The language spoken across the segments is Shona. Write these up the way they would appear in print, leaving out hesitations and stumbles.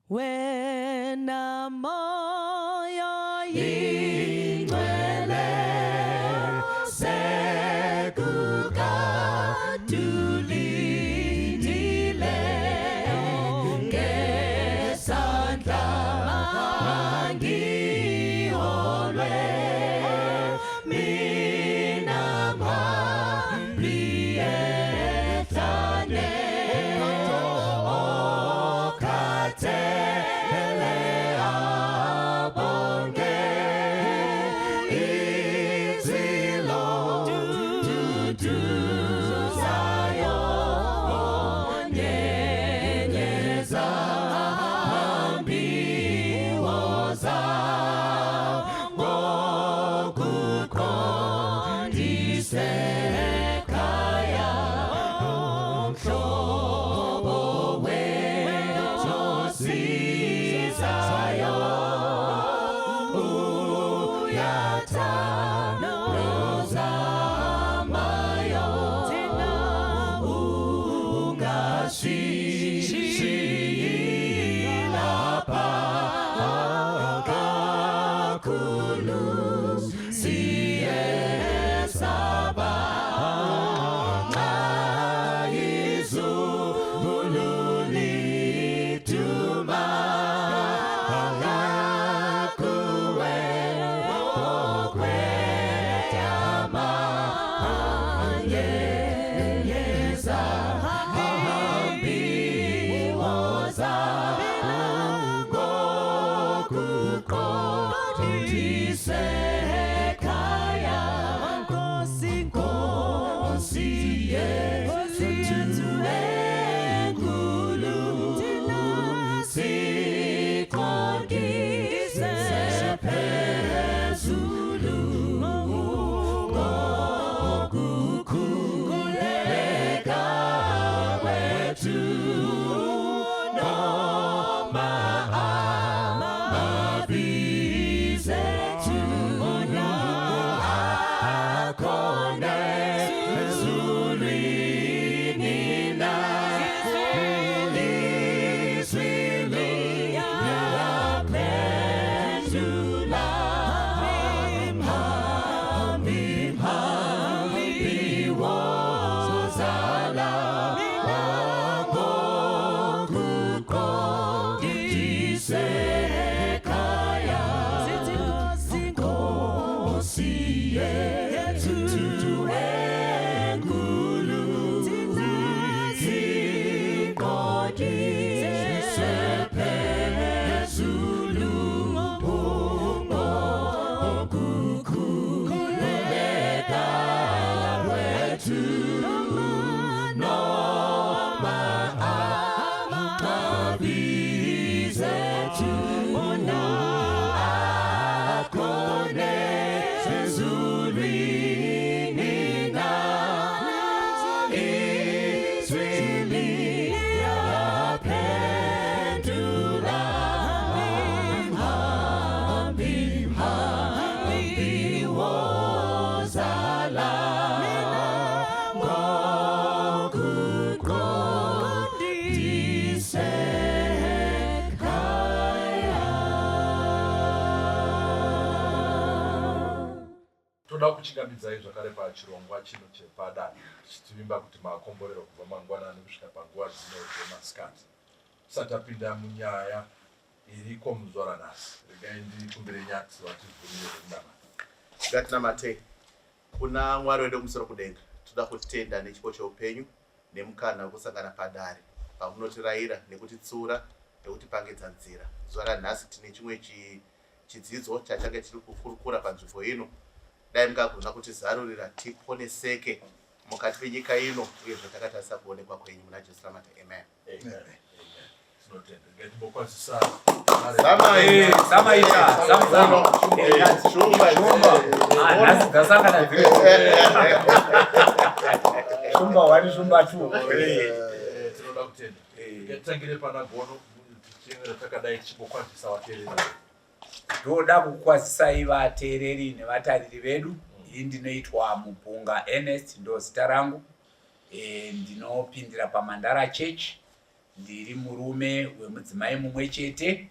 Wena moya yingcwele sekukadulindile ngesandla mangiholwe mina mhambi ehlane okhathele abonge izwi loduduzayo onyenyeza hambi woza ngokuqondise ekhaya umhlobo wethu osizayo uyathanda ozamayo ungasishiyi lapha kakhulu siyesaba nxa izulu liduma ngakuwe okweyama nyenyeza hambi woza ngokuqondise ekhaya Nkosi Nkosi yethu enkulu siqondise phezulu ngokukhuleka kwethu noma amabizethu akhona ezulwini na ilizwi liyaphendula hambi hambi wozala ngokuqondise ekhaya Nkosi yethu enkulu siqondise phezulu ngokukhuleka kwethu noma amabizethu akhona ezulwini na izwi liyaphendula hambi hambi wozala ngokuqondise ekhaya. Toda kuchingamidzai zvakare pachirongwa chino chepadare tichitivimba kuti makomborero kubva mangwanani kusvika panguva dzino dzemasikati. Tisati tapinda munyaya iriko muzuva ranhasi, regai ndikumbire Nyati vativhurire nekunamata. Ngatinamatei. Kuna Mwari wedu wekumusoro kudenga, tinoda kutenda nechipo cheupenyu nemukana wekusangana padare pamunotirayira nekutitsiura nekutipangidza nzira. Zuva ranhasi tine chimwe chidzidzo chachange tiri kukurukura panzvimbo ino. Dai mungagona kutizarurira tiponeseke mukati menyika ino uye zvatakatarisa kuonekwa kwenyu muna Jesu ramata. Amen. Amen. Tinotenda. Ngatimbokwazisa. Samai. Samaita, samuzama. Shumba. Shumba. Ah, nhasi dzasangana dziri. Shumba 1, Shumba 2. Tinoda kutenda. Ngatitangire pana Gono tichengera takadai tichimbokwazisa vateereri. Ndoda kukwazisai vateereri nevatariri vedu. Ini ndinoitwa Mupunga Ernest, ndo zita rangu. Ndinopindira paMandara Church. Ndiri murume wemudzimai mumwe chete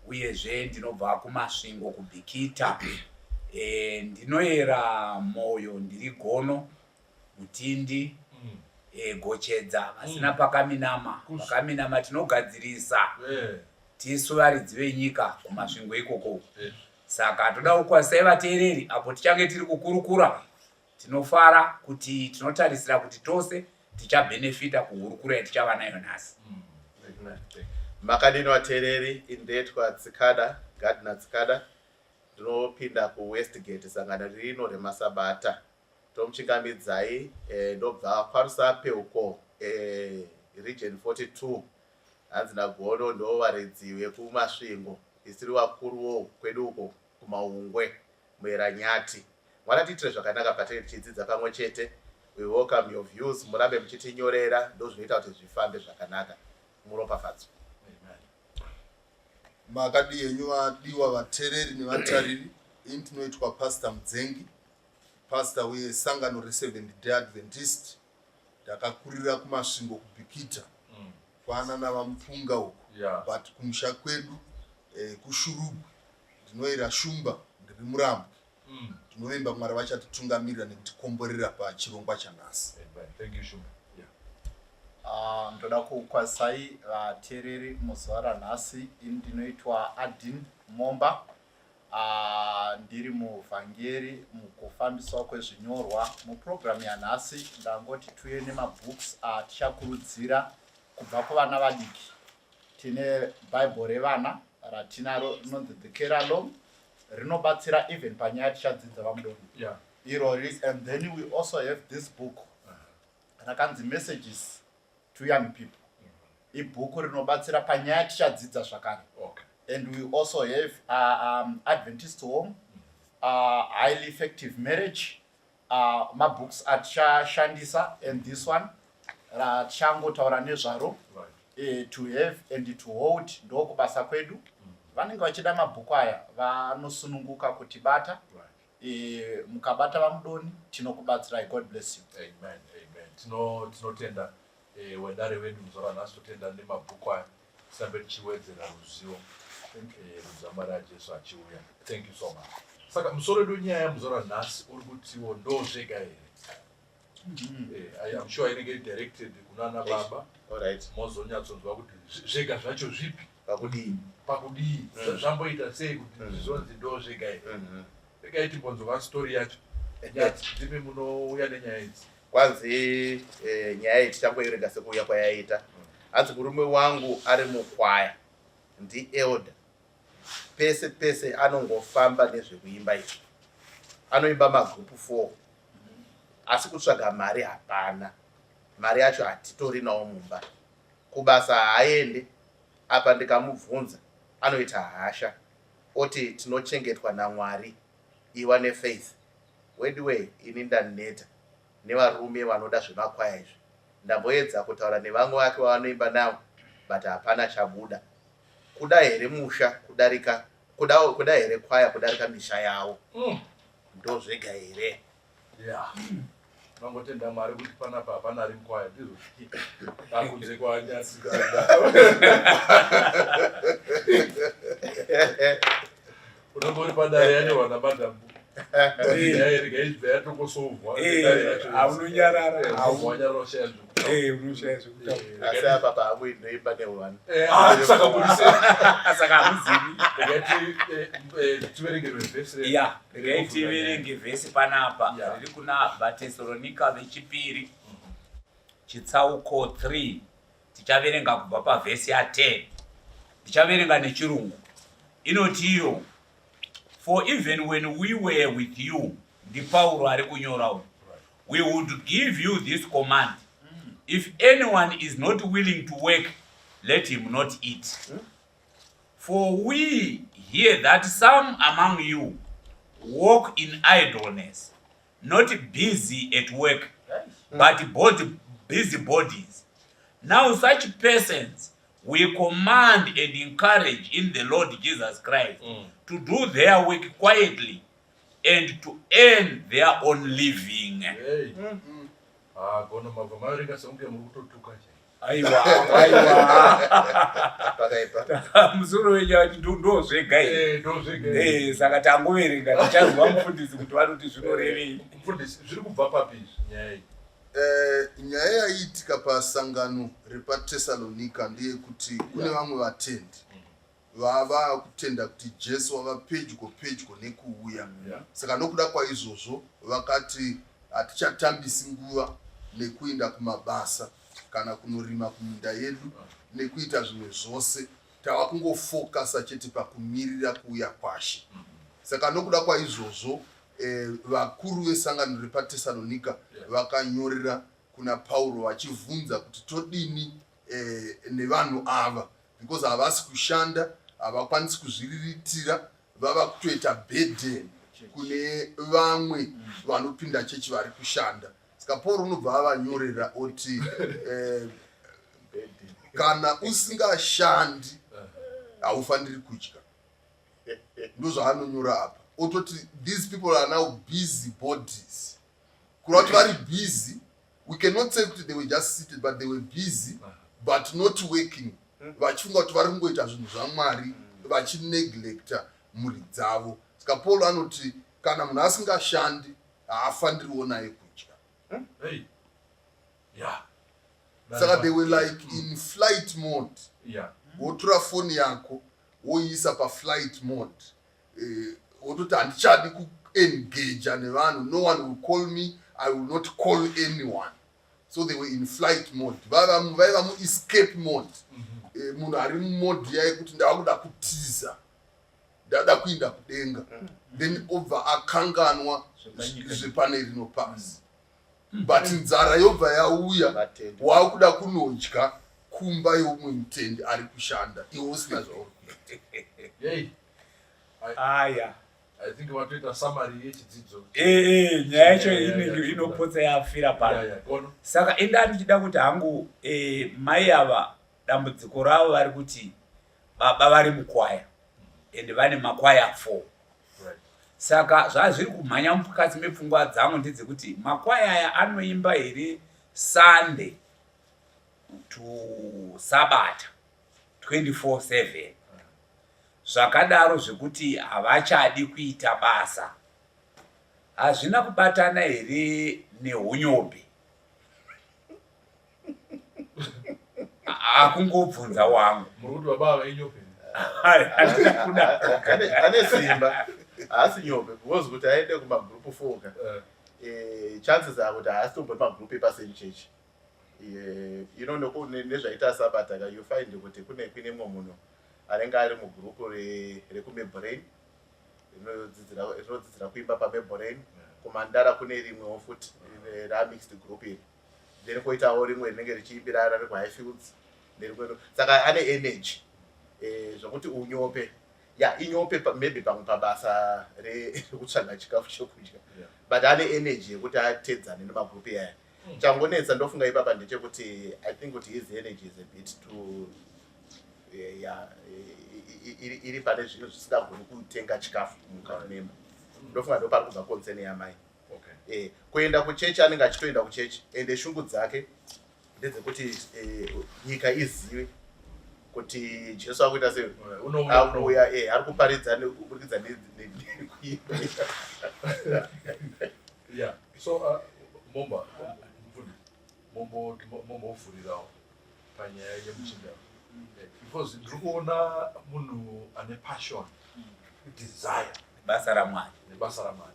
uyezve ndinobva kuMasvingo kuBikita. E, ndinoera moyo ndiri gono mutindi e, gochedza vasina pakaminama pakaminama tinogadzirisa tisu varidzi venyika kuMasvingo ikoko. Saka toda kukwazisai vateereri apo tichange tiri kukurukura. Tinofara kuti tinotarisira kuti tose tichabhenefita kuhurukuro yatichava nayo nhasi. Makadini vateereri, indetwa Tsikada, Gardner Tsikada. Ndinopinda kuWestgate sangano rino remasabata. Tomuchingamidzai ndobva kwaRusape uko region 42. Hanzi naGono ndo varidzi vekuMasvingo, isiri vakuruwo kwedu uko kuMaungwe, Mueranyati. Mwari atiitire zvakanaka patinenge tichidzidza pamwe chete. We welcome your views, murambe muchitinyorera, ndozvinoita kuti zvifambe zvakanaka. Muropafadzo. Makadii henyu vadiwa vatereri nevatariri, ini tinoitwa Pastor Mudzengi, pastor wesangano reSeventh Day Adventist. Ndakakurira kuMasvingo kuBikita kwana navaMupunga uko but kumusha kwedu kuShurugwi ndinoera Shumba, ndiri murambwi. Tinovimba Mwari vachatitungamirira nekutikomborera pachirongwa chanhasi. Amen. Thank you, Shumba. Yeah. Ah, ndoda kukwazisai vateereri muzuva ranhasi. Ini ndinoitwa Adin Momba. Ah, ndiri muvhangeri mukufambiswa kwezvinyorwa. Mupurogiramu yanhasi ndangoti tuye nemabooks atichakurudzira kubva kuvana vadiki. Tine Bible revana ratinaro rinonzi The Carry-Along, rinobatsira even panyaya tichadzidza vamudoni irori. And then we also have this book rakanzi Messages to Young People, ibhuku rinobatsira panyaya tichadzidza zvakare. And we also have Adventist Home, Highly Effective Marriage, mabooks atichashandisa, and this one ratichangotaura nezvaro, To Have and to Hold. Ndokubasa kwedu. Vanenge vachida mabhuku aya vanosununguka kutibata. Mukabata vamudoni tinokubatsirai. God bless you. Amen, amen. Tinotenda wedare wedu muzuva ranhasi, totenda nemabhuku aya, tisambe tichiwedzera ruzivo ruzamari aJesu achiuya. Thank you so much. Saka musoro wedu wenyaya muzuva ranhasi uri kutiwo ndo zvega here? I'm sure inenge directed kunana baba. Mozonyatsonzwa kuti zvega zvacho zvipi, Pakudii? Pakudii, zvamboita sei kuti zvizonzi ndo zvega here? Regai timbonzwa story yacho. Nyatsi, ndimi munouya nenyaya idzi. Kwanzi nyaya iyi tichangoiverenga sekuuya kwayaita. Hanzi murume wangu ari mukwaya, ndielder, pese pese anongofamba nezvekuimba izvi. Anoimba magroup 4, asi kutsvaga mari hapana. Mari yacho hatitorinawo mumba. Kubasa haaende. Apa ndikamubvunza anoita hasha, oti tinochengetwa naMwari, iwa nefaith. Weduwe, ini ndaneta nevarume vanoda zvemakwaya izvi. Ndamboedza kutaura nevamwe vake vavanoimba navo, but hapana chabuda. Kuda here musha kudarika kuda here kwaya kudarika misha yavo? Ndo zvega here? Yeah, mangotenda Mwari kuti panapa hapana ari mukwaya, ndizvo akunze kwanyatsi. Unenge uri padare yanyorwa namadhamu regaibva yatongosovhwa. Haunonyarara. Wanyarara ushaya zvekutaura. Unoshaya zvekutaura. Asi apa pahangu inoimba neone. Saka murise. Saka hamuzivi. Regai tiverengerwe vhesi. Ya, regai tiverenge vhesi panapa riri kuna VaTesalonika vechipiri chitsauko 3. Tichaverenga kubva pavhesi ya10. Ndichaverenga nechirungu. Inoti iyo, "For even when we were with you," ndiPauro ari kunyora uyu, "we would give you this command: if anyone is not willing to work, let him not eat. For we hear that some among you walk in idleness, not busy at work, but busy bodies. Now such persons we command and encourage in the Lord Jesus Christ to do their work quietly and to earn their own living." Hey. Ah, gono mabva maverenga sekunge muri kutotuka chai. Aiwa, aiwa. Pakaipa. Musoro wenyu ndozvega izvi. Eh, ndozvega. Eh, saka tangoverenga tichanzwa mufundisi kuti vanoti zvinorevei. Mufundisi, zviri kubva papi izvi nyaya iyi? Eh, nyaya yaiitika pasangano repaTesalonika ndeyekuti kune vamwe vatendi vava kutenda kuti Jesu wava pedyo pedyo nekuuya. Saka nokuda kwaizvozvo vakati hatichatambisi nguva nekuinda kumabasa kana kunorima kuminda yedu nekuita zvimwe zvose, tava kungofokasa chete pakumirira kuuya kwaShe. Saka nokuda kwaizvozvo eh, vakuru vesangano repaTesalonika vakanyorera kuna Pauro vachivhunza kuti todini eh, nevanhu ava because havasi kushanda, havakwanisi kuzviriritira, vava kutoita burden kune vamwe vanopinda chechi vari kushanda. Saka Paul unobva avanyorera oti eh, kana usingashandi haufaniri kudya. Ndozvaanonyora apa, ototi these people are now busy bodies, kureva kuti vari busy. We cannot say kuti they were just seated, but they were busy but not working, vachifunga kuti vari kungoita zvinhu zvaMwari vachineglecta mhuri dzavo. Saka Paul anoti kana munhu asingashandi haafaniriwo naye kudya. Hey. Yeah. Saka they were like in flight mode. Wotora foni yako woiisa paflight mode, eh, wototi handichadi kuengaja nevanhu, no one will call me, I will not call anyone. So they were in flight mode, vaiva muescape mode. Eh, munhu ari mumode yayekuti ndava kuda kutiza, ndada kuinda kudenga, then obva akanganwa zvepane rino pasi, but nzara yobva yauya, Vatendi. wakuda kunodya kumba yeumwe mutendi ari kushanda, iwe usina zvauri kuita. Hey. Aya. I think vatoita summary yechidzidzo. Eh, nyaya yacho inenge inopotsa yafira pano. Gono. Saka inda ndichida kuti hangu eh, mai ava dambudziko ravo vari kuti baba vari mukwaya and vane makwaya 4. Saka zvazviri kumhanya mukati mepfungwa dzangu ndedzekuti makwaya aya anoimba here Sunday to Sabata 24/7 zvakadaro zvekuti havachadi kuita basa? Hazvina kubatana here neunyope? Akungobvunza wangu. Muri kuti baba ava inyope? Handina kuda. Ane simba, haasi nyope, because kuti aende kumagroup four ka, chances are kuti haasi tombori magroup epasame church. You know nezvaita Sabata ka, you find kuti kune kuine mumwe munhu anenge ari mugroup rekuMabelreign rinodzidzira kuimba paMabelreign. KuMandara kune rimwewo futi ramixed group iri, then koitawo rimwe rinenge richiimbira rari kuHighfields nerimwe. Saka ane energy, zvokuti unyope ya inyope maybe pamwe pabasa rekutsvaga chikafu chekudya, but ane energy yekuti atedzane nemagroup iyaya. Changonetsa ndofunga ipapa ndechekuti I think kuti his energy is a bit too ya iri pane zvinhu zvisingagoni kutenga chikafu mukati memba. Ndofunga ndo pari kubva concern yamai. Kuenda kuchechi, anenge achitoenda kuchechi, ende shungu dzake ndedzekuti nyika izive kuti Jesu akuita sei. Unouya, akuuya, ari kuparidza nekuburikidza nekuimba. Yeah. So Momba, mufundisi, mombovhurirawo panyaya yemuchinda. Because ndiri kuona munhu ane passion, desire basa raMwari. Nebasa raMwari.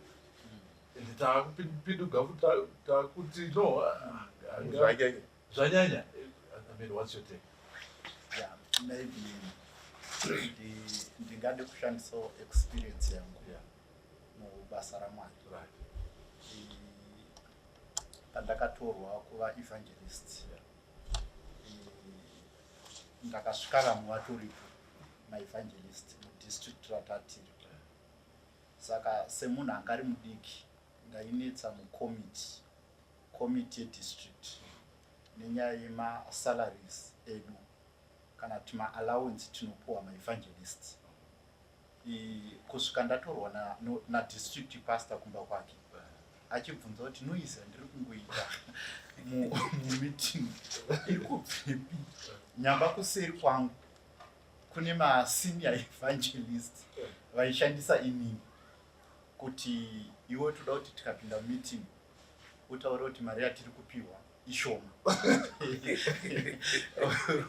Ende taakupinduka futi takuti no, Zvanyanya. Zvanyanya. I mean, what's your take? Yeah, maybe ndingade kushandisawo experience yangu mubasa raMwari. Pandakatorwa kuva evangelist, ndakasvika vamwe vatoripo maevangelist mudistrict ratatiri. Saka semunhu anga ari mudiki, ndainetsa mucommittee, committee yedistrict, nenyaya yemasalaries edu kana kuti maallowance tinopuwa maevangelist, kusvika ndatorwa nadistrict pastor kumba kwake. Achibvunza kuti noise yandiri kungoita mumeeting iri kubvepi. Nyamba kuseri kwangu kune masenior evangelist vaishandisa inini kuti iwe toda kuti tikapinda mumeeting utaure kuti mari yatiri kupiwa ishoma.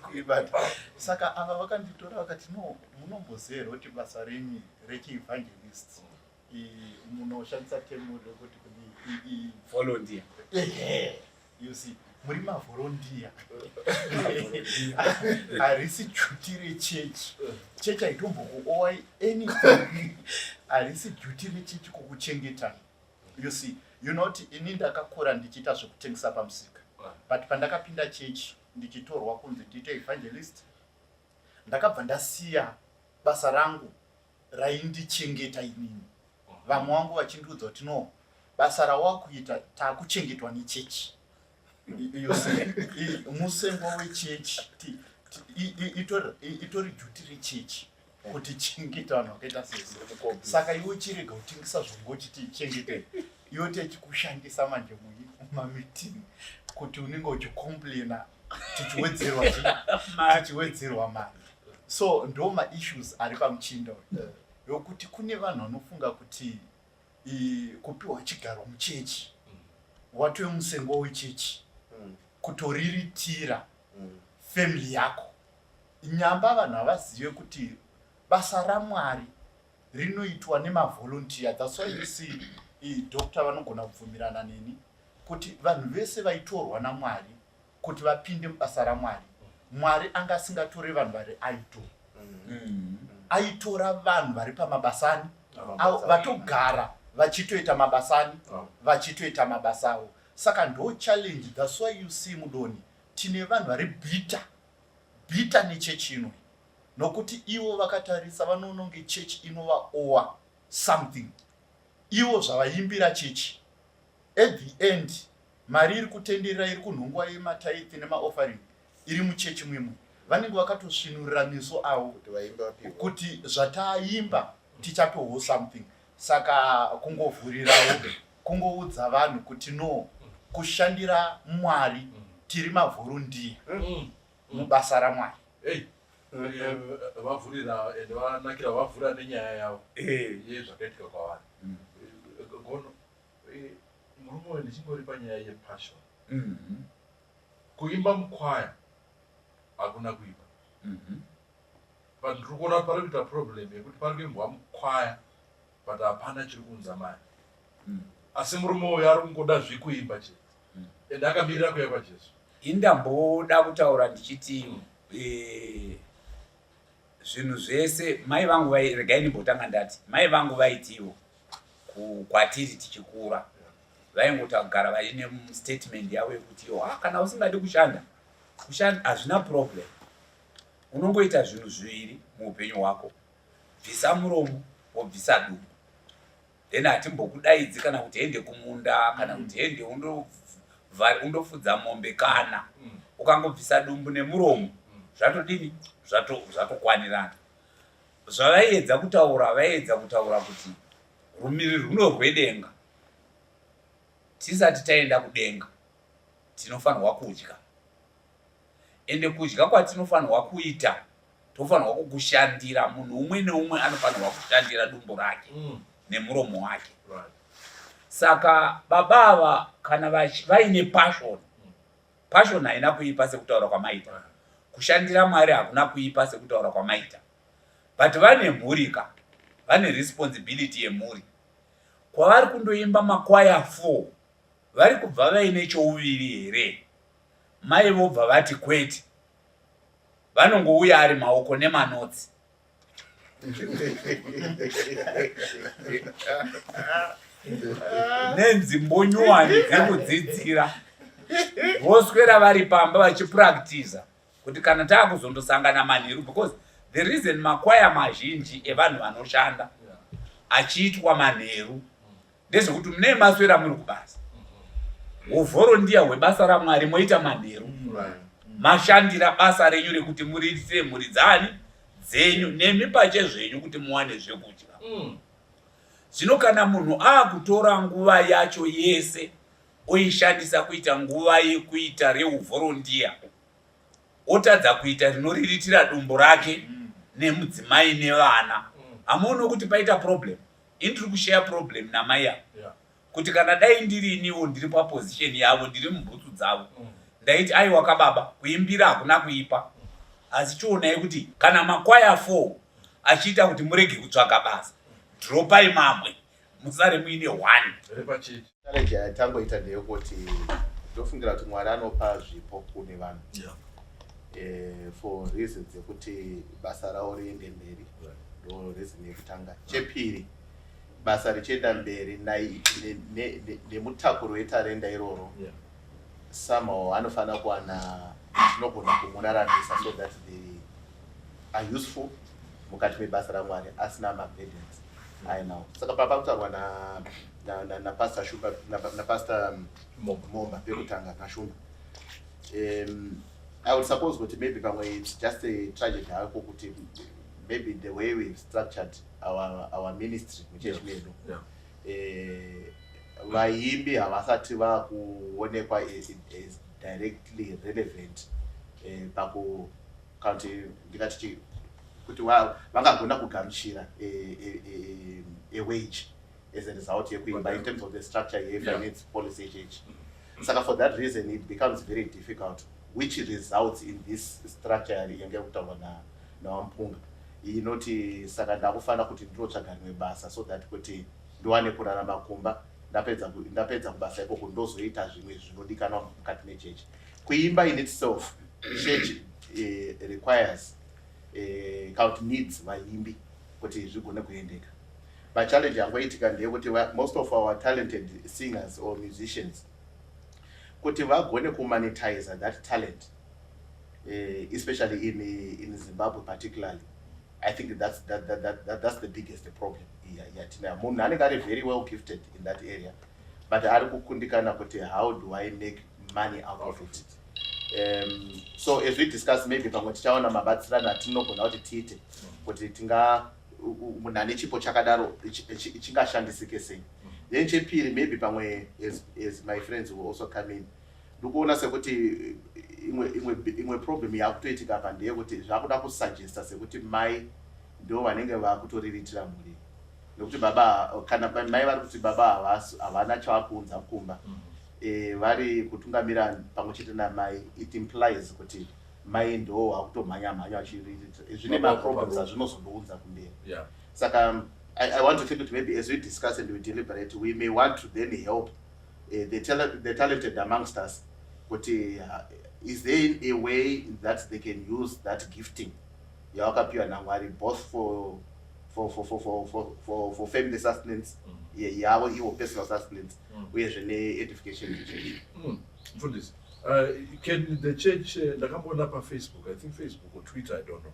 Kuibata. Saka ava vakanditora vakati no, munomboziva here kuti basa renyu rechiEvangelist munoshandisa temu rekuti kudii? Volunteer. Ehe, you see, muri mavolunteer. Harisi duty rechechi. Chechi haitombokuowai anything. Harisi duty rechechi kukuchengetai. You see, you know kuti ini ndakakura ndichiita zvekutengesa pamusika. But pandakapinda chechi ndichitorwa kunzi ndiite evangelist, ndakabva ndasiya basa rangu raindichengeta inini. Vamwe vangu vachindiudza kuti no, basa rawakuita takuchengetwa nechechi. You see, musengwa wechechi itori duty rechechi kuti chengeta vanhu vakaita sesu. Saka iwe chirega kutengesa zvongo uchiti chengete, iwe techikushandisa manje mumameeting kuti unenge uchicomplaina tichiwedzerwa mari. So ndo maissues ari pamuchinda uyu, yokuti kune vanhu vanofunga kuti kupiwa chigaro muchechi watove musengwa wechechi, kutoriritira family yako. Nyamba vanhu havazive kuti basa raMwari rinoitwa nemavolunteer. That's why you see doctor vanogona kubvumirana neni kuti vanhu vese vaitorwa naMwari kuti vapinde mubasa raMwari, Mwari anga asingatore vanhu vari idle. Aitora vanhu vari pamabasani vatogara vachitoita mabasani, vachitoita mabasa avo. Saka ndo challenge. That's why you see mudoni tine vanhu vari bitter bitter nechechi ino, nokuti ivo vakatarisa vanoona kunge chechi inovaowa something. Ivo zvavaimbira chechi, at the end mari iri kutenderera iri kunhongwa yematithe nemaoffering iri muchechi mwimwe, vanenge vakatosvinurira meso avo kuti vaimbe vapiwe, kuti zvataimba tichapiwawo something. Saka kungovhurirawo, kungoudza vanhu kuti no, kushandira Mwari tiri mavolunteer mubasa raMwari. Hey, vavhurira ende vanakira vavhura nenyaya yavo yezvakaitika kwavari. Gono, murume uyu, ndichingori panyaya yepassion, kuimba mukwaya hakuna kuipa, but ndiri kuona kuti pari kuita problem yekuti pari kuimbwa mukwaya but hapana chiri kuunza mari, asi murume uyu ari kungoda zvekuimba chete ende akamirira kuuya kwaJesu. Indamboda kutaura ndichiti zvinhu zvese mai vangu vai, regai ndimbotanga ndati mai vangu vaitiwo kwatiri tichikura vaingotagara vaine statement yavo yekuti yo, ah, kana usingadi kushanda, kushanda hazvina problem, unongoita zvinhu zviviri muupenyu hwako, bvisa muromo wobvisa dumbu, then hatimbokudaidzi kana kuti hende kumunda kana kuti hende undofudza mombe. Kana ukangobvisa dumbu nemuromo, zvatodini, zvatokwanirana. Zvavaiedza kutaura, vaiedza kutaura kuti rumiri runo rwedenga, tisati taenda kudenga tinofanirwa kudya, ende kudya kwatinofanirwa kuita tofanirwa kukushandira. Munhu umwe neumwe anofanirwa kushandira dumbu rake nemuromo wake. Saka baba ava kana vaine passion, passion haina kuipa sekutaura kwamaita, kushandira Mwari hakuna kuipa sekutaura kwamaita, but vane mhuri ka, vane responsibility yemhuri. Kwavari kundoimba makwaya 4 vari kubva vaine chouviri here? Mai vobva vati kwete, vanongouya ari maoko nemanotsi. Nenzimbo nyuwani dzekudzidzira, voswera vari pamba vachipractiza kuti kana taakuzondosangana manheru, because the reason makwaya mazhinji evanhu vanoshanda achiitwa manheru ndezvekuti munee maswera muri kubasa, uvolunteer hwebasa raMwari moita manheru, mashandira basa renyu rekuti muriritire mhuri dzani dzenyu nemi pache zvenyu kuti muwane zvekudya. Zvino kana munhu akutora nguva yacho yese oishandisa kuita nguva yekuita reuvhorondiya, otadza kuita rinoriritira dumbu rake nemudzimai nevana, hamuoni kuti paita problem? Ini tiri kushare problem namai ava, kuti kana dai ndiri iniwo ndiri paposition yavo, ndiri mubhutsu dzavo, ndaiti aiwa kababa, kuimbira hakuna kuipa, asi chionai kuti kana makwaya 4 achiita kuti murege kutsvaga basa, dropai mamwe, musare muine 1. Repachechi. Challenge yatangoita ndeyekuti ndofungira kuti Mwari anopa zvipo kune vanhu for reasons dzekuti basa ravo riende mberi. Ndo reason yekutanga. Chepiri, basa richienda mberi nemutakuro wetarenda iroro, somehow anofanira kuwana chinogona kumuraramisa so that they are useful mukati mebasa raMwari asina maburdens ainawo. Saka papa kutaurwa naPastor Shumba, naPastor Momba. Momba pekutanga naShumba, I would suppose kuti maybe pamwe it's just a tragedy hako kuti maybe the way we've structured our ministry muchechi medu, vaimbi havasati vakuonekwa as directly relevant paku kana kuti ndingati kuti vangagona kugamuchira a wage as a result yekuimba in terms of the structure yefinance policy yechechi. Saka for that reason it becomes very difficult, which results in this structure yange kutaurwa naWampunga inoti saka ndakufanira kuti ndinotsvaga rimwe basa so that kuti ndiwane kurarama kumba, ndapedza kubasa ikoko ndozoita zvimwe zvinodikanwa mukati mechechi. Kuimba in itself, church requires, kana kuti needs vaimbi kuti zvigone kuendeka. But challenge yangoitika ndeyekuti most of our talented singers or musicians, kuti vagone kumonetize that talent, especially in Zimbabwe particularly, I think that's the biggest problem yatinayo. Munhu anenge ari very well gifted in that area, but ari kukundikana kuti how do I make money out of it? So as we discuss, maybe pamwe tichaona mabatsirano atinogona kuti tiite kuti tinga munhu ane chipo chakadaro chingashandisike sei. Then chepiri, maybe pamwe as my friends will also come in, ndikuona sekuti imwe problem yakutoitika apa ndeyekuti zvakuda kusuggesta sekuti mai ndo vanenge vakutoriritira mhuri, nekuti baba, kana mai vari kuti baba havana chavakuunza kumba, vari kutungamira pamwe chete namai, it implies kuti mai ndo vakutomhanya mhanya vachiriritira. Zvine maproblems azvinozondounza kumberi. Saka I want to think that maybe as we discuss and we deliberate, we may want to then help the talented amongst us kuti is there a way that they can use that gifting yavakapiwa naMwari both for family sustenance yavo ivo, personal sustenance, uyezve needification yechurch? Mfundisi, can the church, ndakamboona paFacebook, I think Facebook or Twitter, I don't know,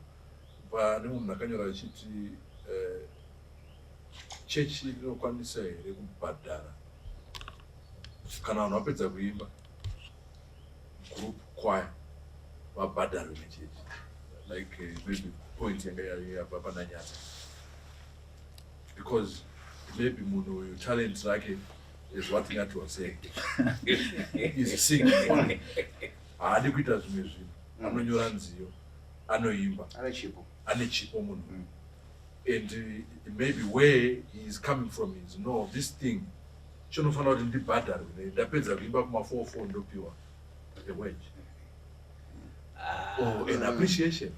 pane munhu akanyora achiti chechi inokwanisa here kubhadhara kana vanhu vapedza kuimba, group choir, vabhadharwe nechechi, like maybe point yanga yabva pana Nyata, because maybe munhu uyu talent rake is what Nyati was saying, is singing only, haadi kuita zvimwe zvinhu, anonyora nziyo, anoimba. Ane chipo. Ane chipo munhu. And maybe where he is coming from is, no, this thing chinofanira kuti ndibhadharwe, ndapedza kuimba kuma44 ndopiwa a wage or an appreciation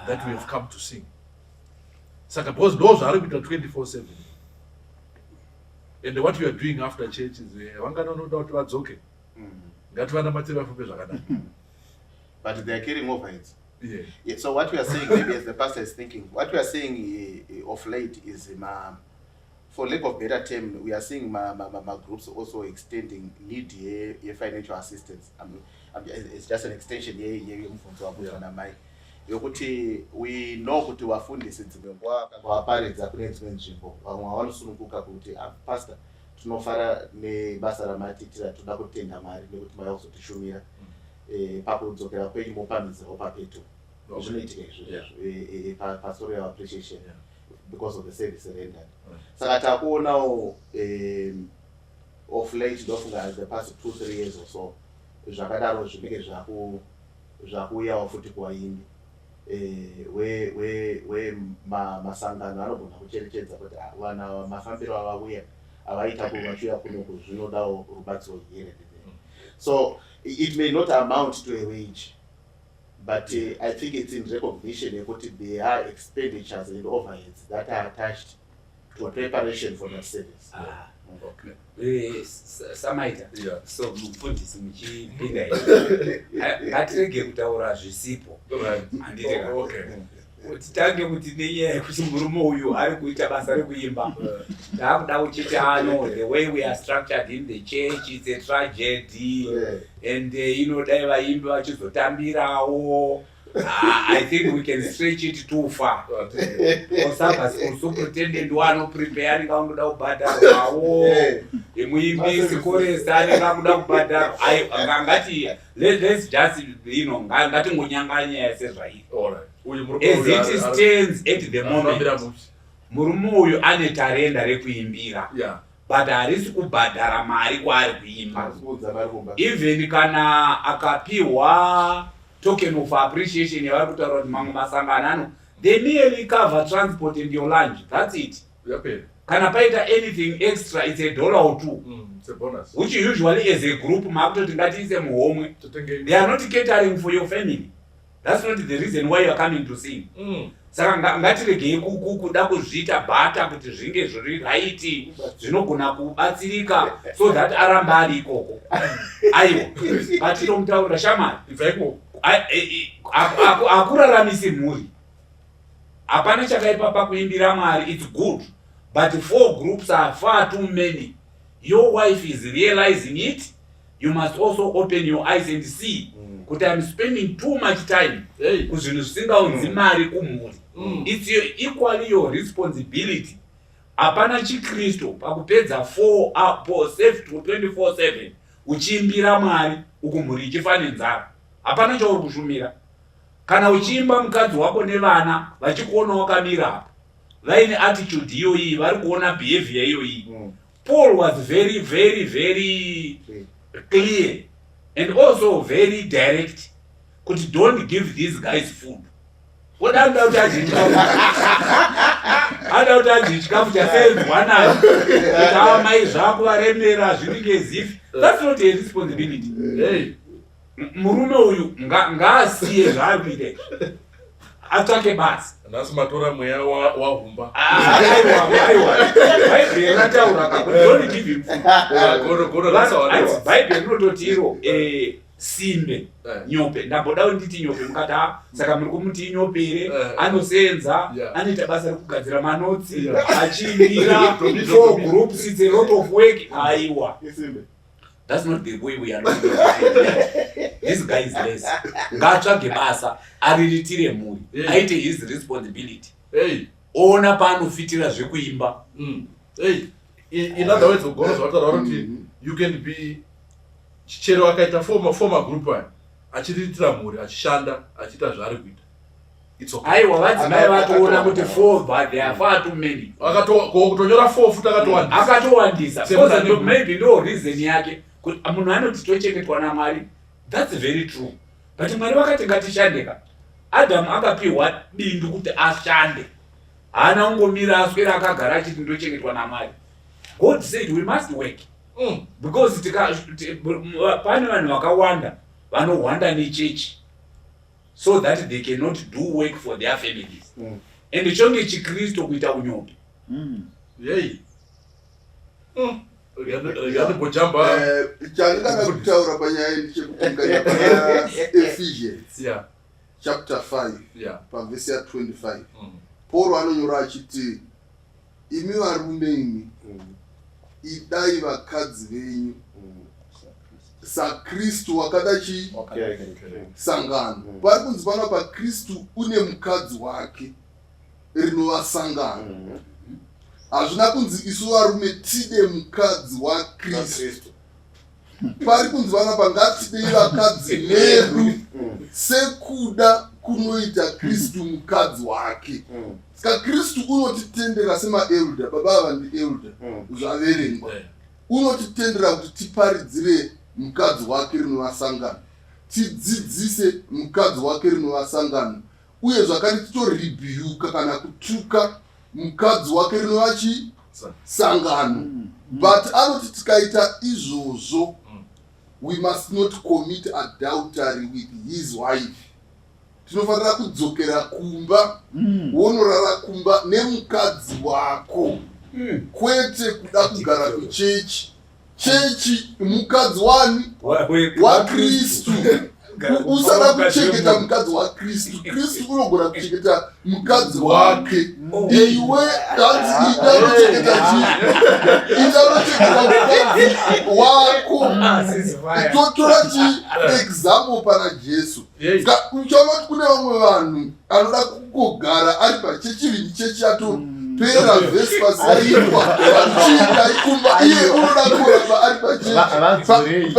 that we have come to sing. Saka because ndo zvaari kuita 24/7, and what you are doing after church is vanganonoda kuti vadzoke, ngativanamatire vafambe zvakanaka. But they are carrying over it. Yeah, so what we are saying, maybe as the pastor is thinking, what we are saying of late is, for lack of better term, we are seeing ma groups also extending need ye financial assistance. It's just an extension yemubvunzo wabvunzwa namai, yokuti we know kuti vafundisi dzimwe nguva vaparidza kune dzimwe nzvimbo, vamwe vanosununguka kuti, "Ah, pastor, tinofara nebasa ramatiitira, toda kutenda Mwari nekuti mauya kuzotishumira. Pakudzokera kwenyu mopamhidzirawo papeto." Zvinoitika izvozvo, pastoral appreciation. because of the service rendered. Saka takuonawo off late, ndofunga the past 2, 3 years or so, zvakadaro zvinenge zvakuuyawo futi kuvaimbi, we masangano anogona kucherechedza kuti, ah, vana mafambiro avauya avaita vachiuya kunoku, zvinodawo rubatsiro here and there. So it may not amount to a wage, but I think it's in recognition yekuti there are expenditures and overheads that are attached to preparation for that service. Ah. Okay. Samaita. So mufundisi muchipinda, ngatirege kutaura zvisipo. Handiti ka? Oh, okay. Titange kuti nenyaya yekuti murume uyu ari kuita basa rekuimba, taakuda kuchiti ano the way we are structured in the church, it's a tragedy and inodai vaimbi vachizotambirawo. Ah, I think we can stretch it too far. Osabva superintendent wanoprepare anenge angoda kubhadharwawo, muimbisi chorus anenge akuda kubhadharwa. Ngati let's just ngatingonyanga nyaya sezvairi. All right. Uyu murume As uyu it stands at the moment, arikufambira mupi? Murume uyu ane tarenda rekuimbira, but harisi kubhadhara mari kwaari kuimba. Kuudza vari kumba. Even kana akapiwa token of appreciation yavari kutaura kuti mamwe masangano ano, they merely cover transport and your lunch, that's it. Yapera. Kana paita anything extra, it's a dollar or two, It's a bonus. Which usually as a group maakutoti ngatiise muhomwe. Totenge. They are not catering for your family. That's not the reason why you are coming to sing. Saka ngatiregei kuda kuzviita bhata kuti zvinge zviri right, zvinogona kubatsirika so that aramba ari ikoko. Aiwa, ngatitomutaurira, shamwari. Ibva ikoko. Hakuraramisi mhuri. Hapana chakaipa pakuimbira Mwari, it's good, but four groups are far too many. Your wife is realizing it. You must also open your eyes and see kuti I'm spending too much time Hey. kuzvinhu zvisingaunzi mari kumhuri. It's equally your responsibility. Hapana chikristu pakupedza 24/7 uchiimbira Mwari uku mhuri ichifa nenzara. Hapana chauri kushumira kana uchiimba, mukadzi wako nevana vachikuona wakamira apa vaine attitude iyoyi, vari kuona behavior iyoyi. Paul was very, very, very clear and also very direct kuti don't give these guys food. Oda kuti adye chikafu, ada kuti adye chikafu chasenzwa nayo, kuti amai zvakuvaremera, zvinenge zifi. That's not a responsibility. Hey. Murume uyu ngaasiye zvaari kuita izvi, atsvake basa. Nhasi matora mweya wahumba. Ah, aiwa, aiwa, Bhaibheri rataura ka kuti don't give him food. Ah, gono gono rasawanewa. Bhaibheri rinototi iro simbe, nyope. Ndamboda kuti nditi nyope, mukati, "Ah, saka muri kumuti inyope here?" Anosenza, anoita basa rekugadzira manotsi, achiimbira four groups. It's a lot of work. Aiwa, Isimbe. That's not the way we are looking at it. This guy is less. Ngaatsvage basa, ariritire mhuri, aite his responsibility, Hey. oona paanofitira zvekuimba. Hey. In other words, gono zvataura kuti you can be, chero akaita former group aya, achiriritira mhuri, achishanda, achiita zvaari kuita, it's okay. Aiwa, vadzimai vatoona kuti four, but there are far too many. Kutonyora four futi akatowandisa. Akatowandisa. Semunhu Because maybe ndo reason yake kuti munhu anoti tochengetwa naMwari. That's very true, but Mwari vakati ngatishandeka. Adamu akapiwa bindu kuti ashande, haana kungomira aswera akagara achiti ndochengetwa naMwari. God said we must work because pane vanhu vakawanda vanohwanda nechechi so that they cannot do work for their families and chonge chikristu kuita unyope. Hey. Rega ndimbojamba. Chandingada kutaura panyaya iyi ndechekuti mukaenda pana Ephesians chapter 5, pavhesi ya25, Paul anonyora achiti, "Imi varume imi, idai vakadzi venyu saKristu wakada chi sangano." Pari kunzi panapa Kristu une mukadzi wake, rinova sangano. Hazvina kunzi isu varume tide mukadzi waKristu. Pari kunzi panapa ngatidei vakadzi vedu sekuda. kunoita Kristu mukadzi wake. Saka Kristu unotitendera semaelder, baba ava ndielder, zvaverengwa. Unotitendera kuti tiparidzire mukadzi wake rinova sangano, tidzidzise mukadzi wake rinova sangano, uye zvakare titoribhiyuka kana kutuka mukadzi wake rinova chii? Sangano. But anoti tikaita izvozvo, we must not commit adultery with his wife. Tinofanira kudzokera kumba, wonorara kumba nemukadzi wako, kwete kuda kugara kuchechi. Chechi mukadzi wani? WaKristu. Usada kuchengeta mukadzi waKristu. Kristu unogona kuchengeta mukadzi wake. Iwe danzi ida unochengeta chii? Ida unochengeta mukadzi wako. Totora chi example pana Jesu. Saka uchaona kuti kune vamwe vanhu anoda kungogara ari pachechi, vini chechi yatopera, vhesi pasaitwa, vanhu chiitai kumba, iye unoda kuramba ari pachechi. Vadzorei.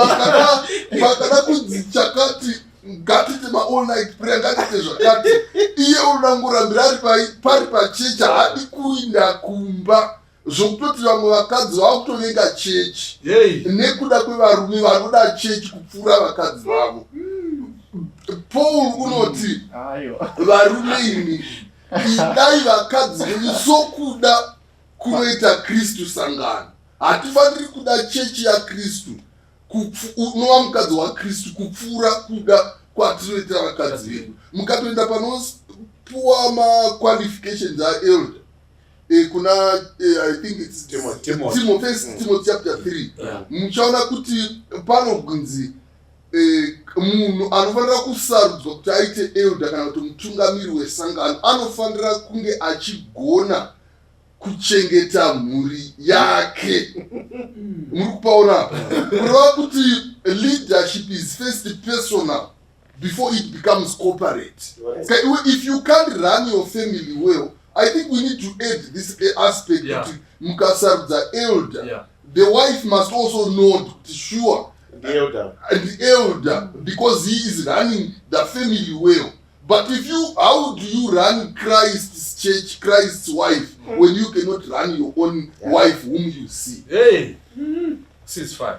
Pakada kunzi chakati, ngatiite maall night prayer, ngatiite zvakati, iye unoda kungorambira ari pari pachechi, haadi kuinda kumba, zvokutoti vamwe vakadzi vava kutovenga chechi nekuda kwevarume vanoda chechi kupfuura vakadzi vavo. Paul unoti, varume imi, idai vakadzi venyu sokuda kunoita Kristu sangano. Hatifaniri kuda chechi yaKristu, unova mukadzi waKristu, kupfuura kuda kwatinoita vakadzi vedu. Mukatoenda panopuwa maqualifications aelder, kuna I think it's Timothy. Timothy, First Timothy chapter 3, muchaona kuti panogunzi munhu anofanira kusarudzwa kuti aite elder kana kuti mutungamiri wesangano anofanira kunge achigona kuchengeta mhuri yake. Muri kupaona apa? Kureva kuti leadership is first personal before it becomes corporate. Saka iwe, if you can't run your family well, I think we need to add this aspect kuti mukasarudza elder, the wife must also know kuti sure The elder. The elder, because he is running the family well. But if you how do you run Christ's church, Christ's wife, when you cannot run your own wife whom you see? Hey, ceasefire.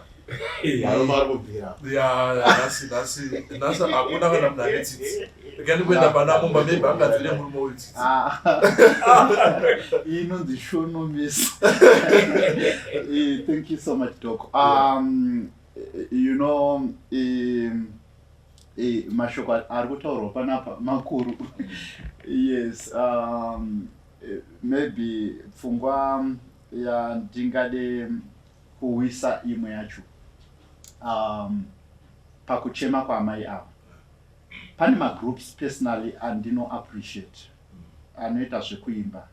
Varume vari kubvira. Ya, nhasi, nhasi, nhasi hakuna kana munhu ane tsitsi. Regai kuenda pana mumba, maybe angadzire murume uyu tsitsi. Ah. Inonzi shonomis. Thank you so much, Doc. Mashoko ari kutaurwa panapa makuru. Yes, maybe pfungwa yandingade kuwisa imwe yacho, pakuchema kwaamai ava, pane magroups personally andino appreciate anoita zvekuimba.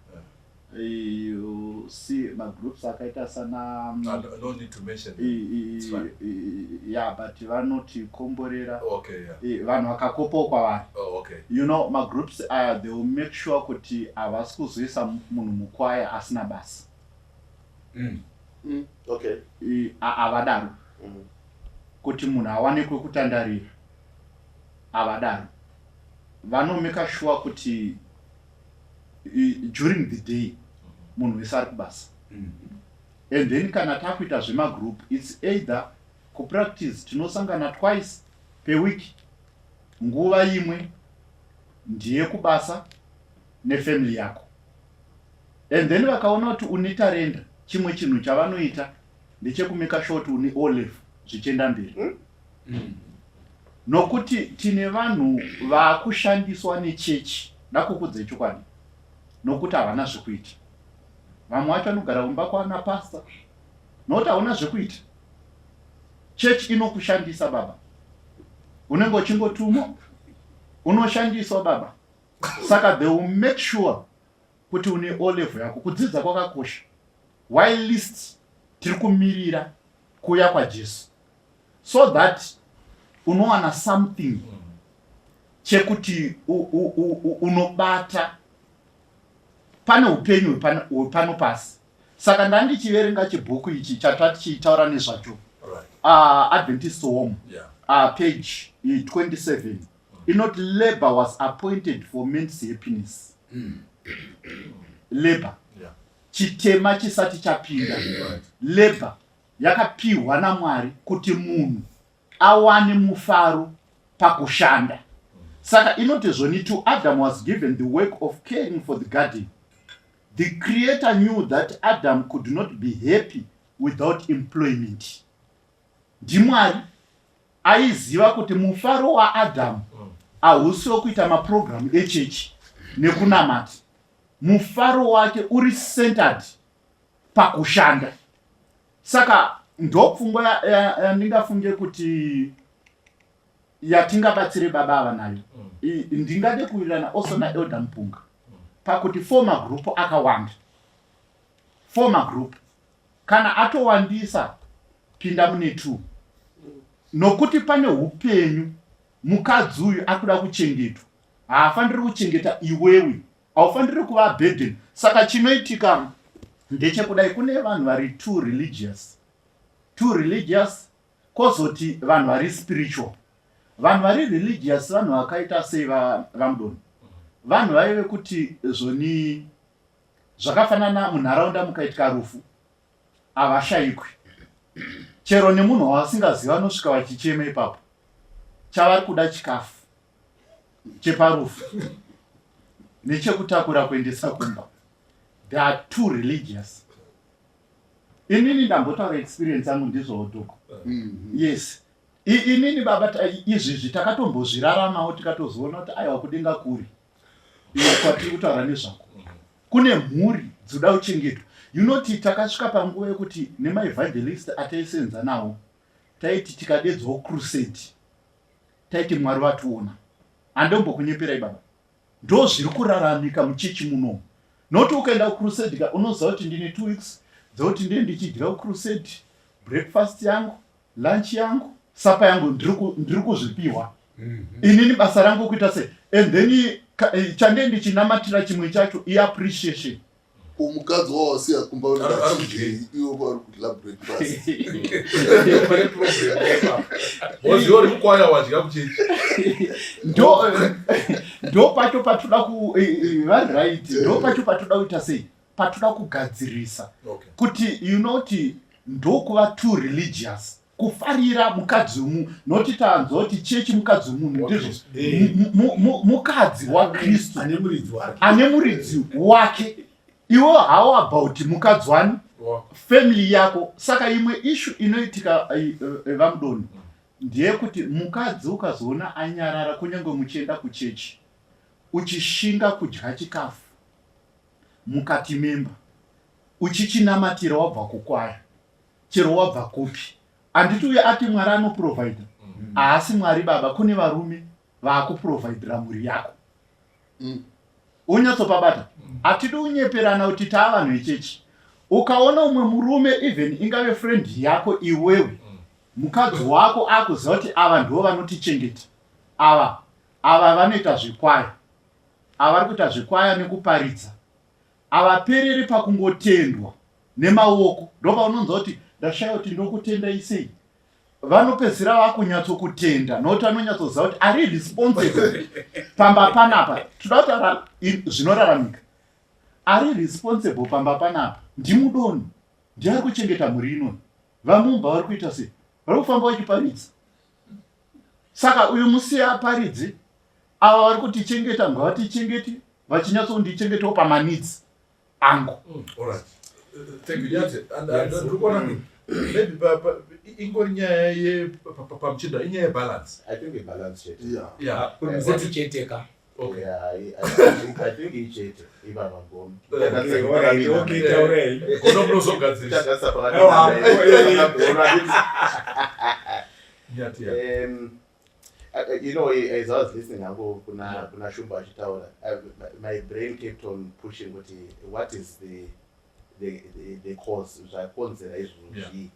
You see magroups akaita sana Ah, no need to mention them. It's fine. Yeah, but vanotikomborera. Vanhu vakakopawo kwavari. Magroups aya, they will make sure kuti havasi kuzoisa munhu mukwaya asina basa. Havadaro. Kuti munhu awane kwekutandarira, havadaro. Vanomeka sure kuti during the day munhu wese ari kubasa. And then kana takuita zvemagroup, it's either kupractice, tinosangana twice per week, nguva imwe ndeyekubasa nefamily yako. And then vakaona kuti une tarenda, chimwe chinhu chavanoita ndechekumeka sure kuti une O level, zvichienda mberi. Nokuti tine vanhu vaakushandiswa nechechi, dakukudzai chokwadi, nokuti havana zvekuita. Vamwe vacho vanogara kumba kwana pasta nokuti hauna zvekuita. Chechi inokushandisa, baba, unenge uchingotumwa, unoshandiswa, baba. Saka they will make sure kuti une O level yako. Kudzidza kwakakosha whilst tiri kumirira kuuya kwaJesu, so that unowana something chekuti unobata pane upenyu hwepano pasi. Saka ndandichiverenga chibhuku ichi chatatichitaura nezvacho, Adventist Home, page 27. Inoti labor was appointed for man's happiness. Labor. Chitema chisati chapinda. Labor yakapihwa naMwari kuti munhu awane mufaro pakushanda. Saka inoti zvoni to Adam was given the work of caring for the garden. The creator knew that Adam could not be happy without employment. NdiMwari aiziva kuti mufaro waAdam hausi wekuita mapurogiramu echechi nekunamata. Mufaro wake uri centered pakushanda. Saka ndopfungwa yandingafunge kuti yatingabatsire baba ava nayo. Ndingade kuwirirana also naElder Mupunga pakuti former group akawanda. Former group kana atowandisa pinda mune 2, nokuti pane upenyu. Mukadzi uyu akuda kuchengetwa, haafaniri kuchengeta iwewe, haufaniri kuva burden. Saka chinoitika ndechekudai, kune vanhu vari too religious, too religious, kozoti vanhu vari spiritual. Vanhu vari religious vanhu vakaita sei, vaMudoni? Vanhu vaive kuti zvoni zvakafanana munharaunda, mukaitika rufu havashayikwi, chero nemunhu wavasingaziva vanosvika vachichema ipapo. Chavari kuda chikafu cheparufu nechekutakura kuendesa kumba. They are too religious. Inini ndambotaura experience yangu, ndizvo dhoko. Yes, inini baba, izvizvi takatombozviraramawo, tikatozoona kuti aiwa, kudenga kuri iwe kwatiri kutaura nezvako. Kune mhuri dzoda kuchengetwa. You know, takasvika panguva yekuti nemaevangelist ataisenza nawo, taiti tikadedzawo crusade, taiti Mwari vationa. Handombokunyeperai baba, ndo zviri kuraramika muchechi munomu, nokuti ukaenda kucrusade ka, unoziva kuti ndine 2 weeks dzekuti ndee ndichidya kucrusade, breakfast yangu, lunch yangu, supper yangu, ndiri kuzvipiwa. Inini basa rangu kuita sei? And then chandee ndichinamatira chimwe chacho iappreciation. Ko mukadzi wawasiya kumba Ari unoda iwo vari kudya breakfast? Pane problem ipapo. Woziva uri mukwaya, wadya kuchechi. Ndo pacho patoda ku vari right, ndo pacho patoda kuita sei, patoda kugadzirisa kuti you know kuti ndokuva too religious, kufarira mukadzi wemunhu, noti tanzwa kuti chechi mukadzi wemunhu, ndizvo. Mukadzi waKristu. Ane muridzi wake. Ane muridzi wake. Iwe how about mukadzi wani? Family yako. Saka imwe issue inoitika, vaMudoni, ndeyekuti mukadzi ukazoona anyarara, kunyange muchienda kuchechi, uchishinga kudya chikafu mukati memba, uchichinamatira wabva kukwaya, chero wabva kupi, handiti uye ati Mwari anoprovhaidha? Haasi Mwari baba. Kune varume vaakuprovhaidhira mhuri yako. Unyatsopabata, hatidi unyeperana kuti taa vanhu vechechi. Ukaona umwe murume, even ingave friend yako iwewe, mukadzi wako akuziva kuti ava ndo vanotichengeta, ava vanoita zvekwaya, ava vari kuita zvekwaya nekuparidza, havapereri pakungotendwa nemaoko. Ndopaunonzwa kuti ndashaya kuti ndokutendai sei. Vanopedzisira vakunyatsokutenda nokuti vanonyatsoziva kuti ari responsible pamba panapa. Toda kutaura zvinoraramika. Ari responsible pamba panapa ndiMudoni, ndiye ari kuchengeta mhuri inoni. Vamumba vari kuita sei? Vari kufamba vachiparidza. Saka uyu musiye aparidze, ava vari kutichengeta ngavatichengete, vachinyatsondichengetawo pamaneeds angu. Alright. Thank you, Nyati. And ndiri kuona maybe ingori nyaya ye pamuchinda, inyaya yebalance. I think ibalance chete. Musati chete ka. Okay. Yeah, I think ichete ivava gono. Okay, alright, okay, taurei. Gono munozogadzirisa. Tagasa Aiwa, pakati. Gono. Nyati, yeah. As I was listening hangu kuna Shumba achitaura, my brain kept on pushing kuti what is the cause, zvakonzera izvozvo zvii?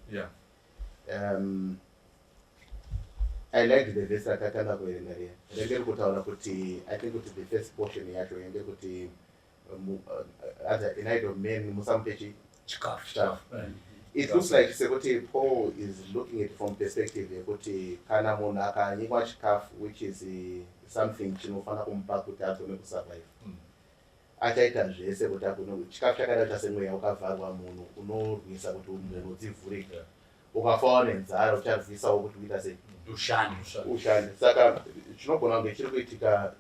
I liked the verse ratatanga kuverenga riya, renge riri kutaura kuti, I think kuti the first portion yacho yenge kuti other an idle man musamupe chi chikafu. Chikafu. It looks like sekuti Paul is looking at from perspective yekuti kana munhu akanyimwa chikafu, which is something chinofanira kumupa kuti agone kusurvive, achaita zvese kuti agone. Chikafu chakada kuita semweya ukavharwa, munhu unorwisa kuti mhuno dzivhurike. Ukafawo nenzara, ucharwisawo kuti uita sei? Ushande. Ushande. Saka chinogona kunge chiri kuitika,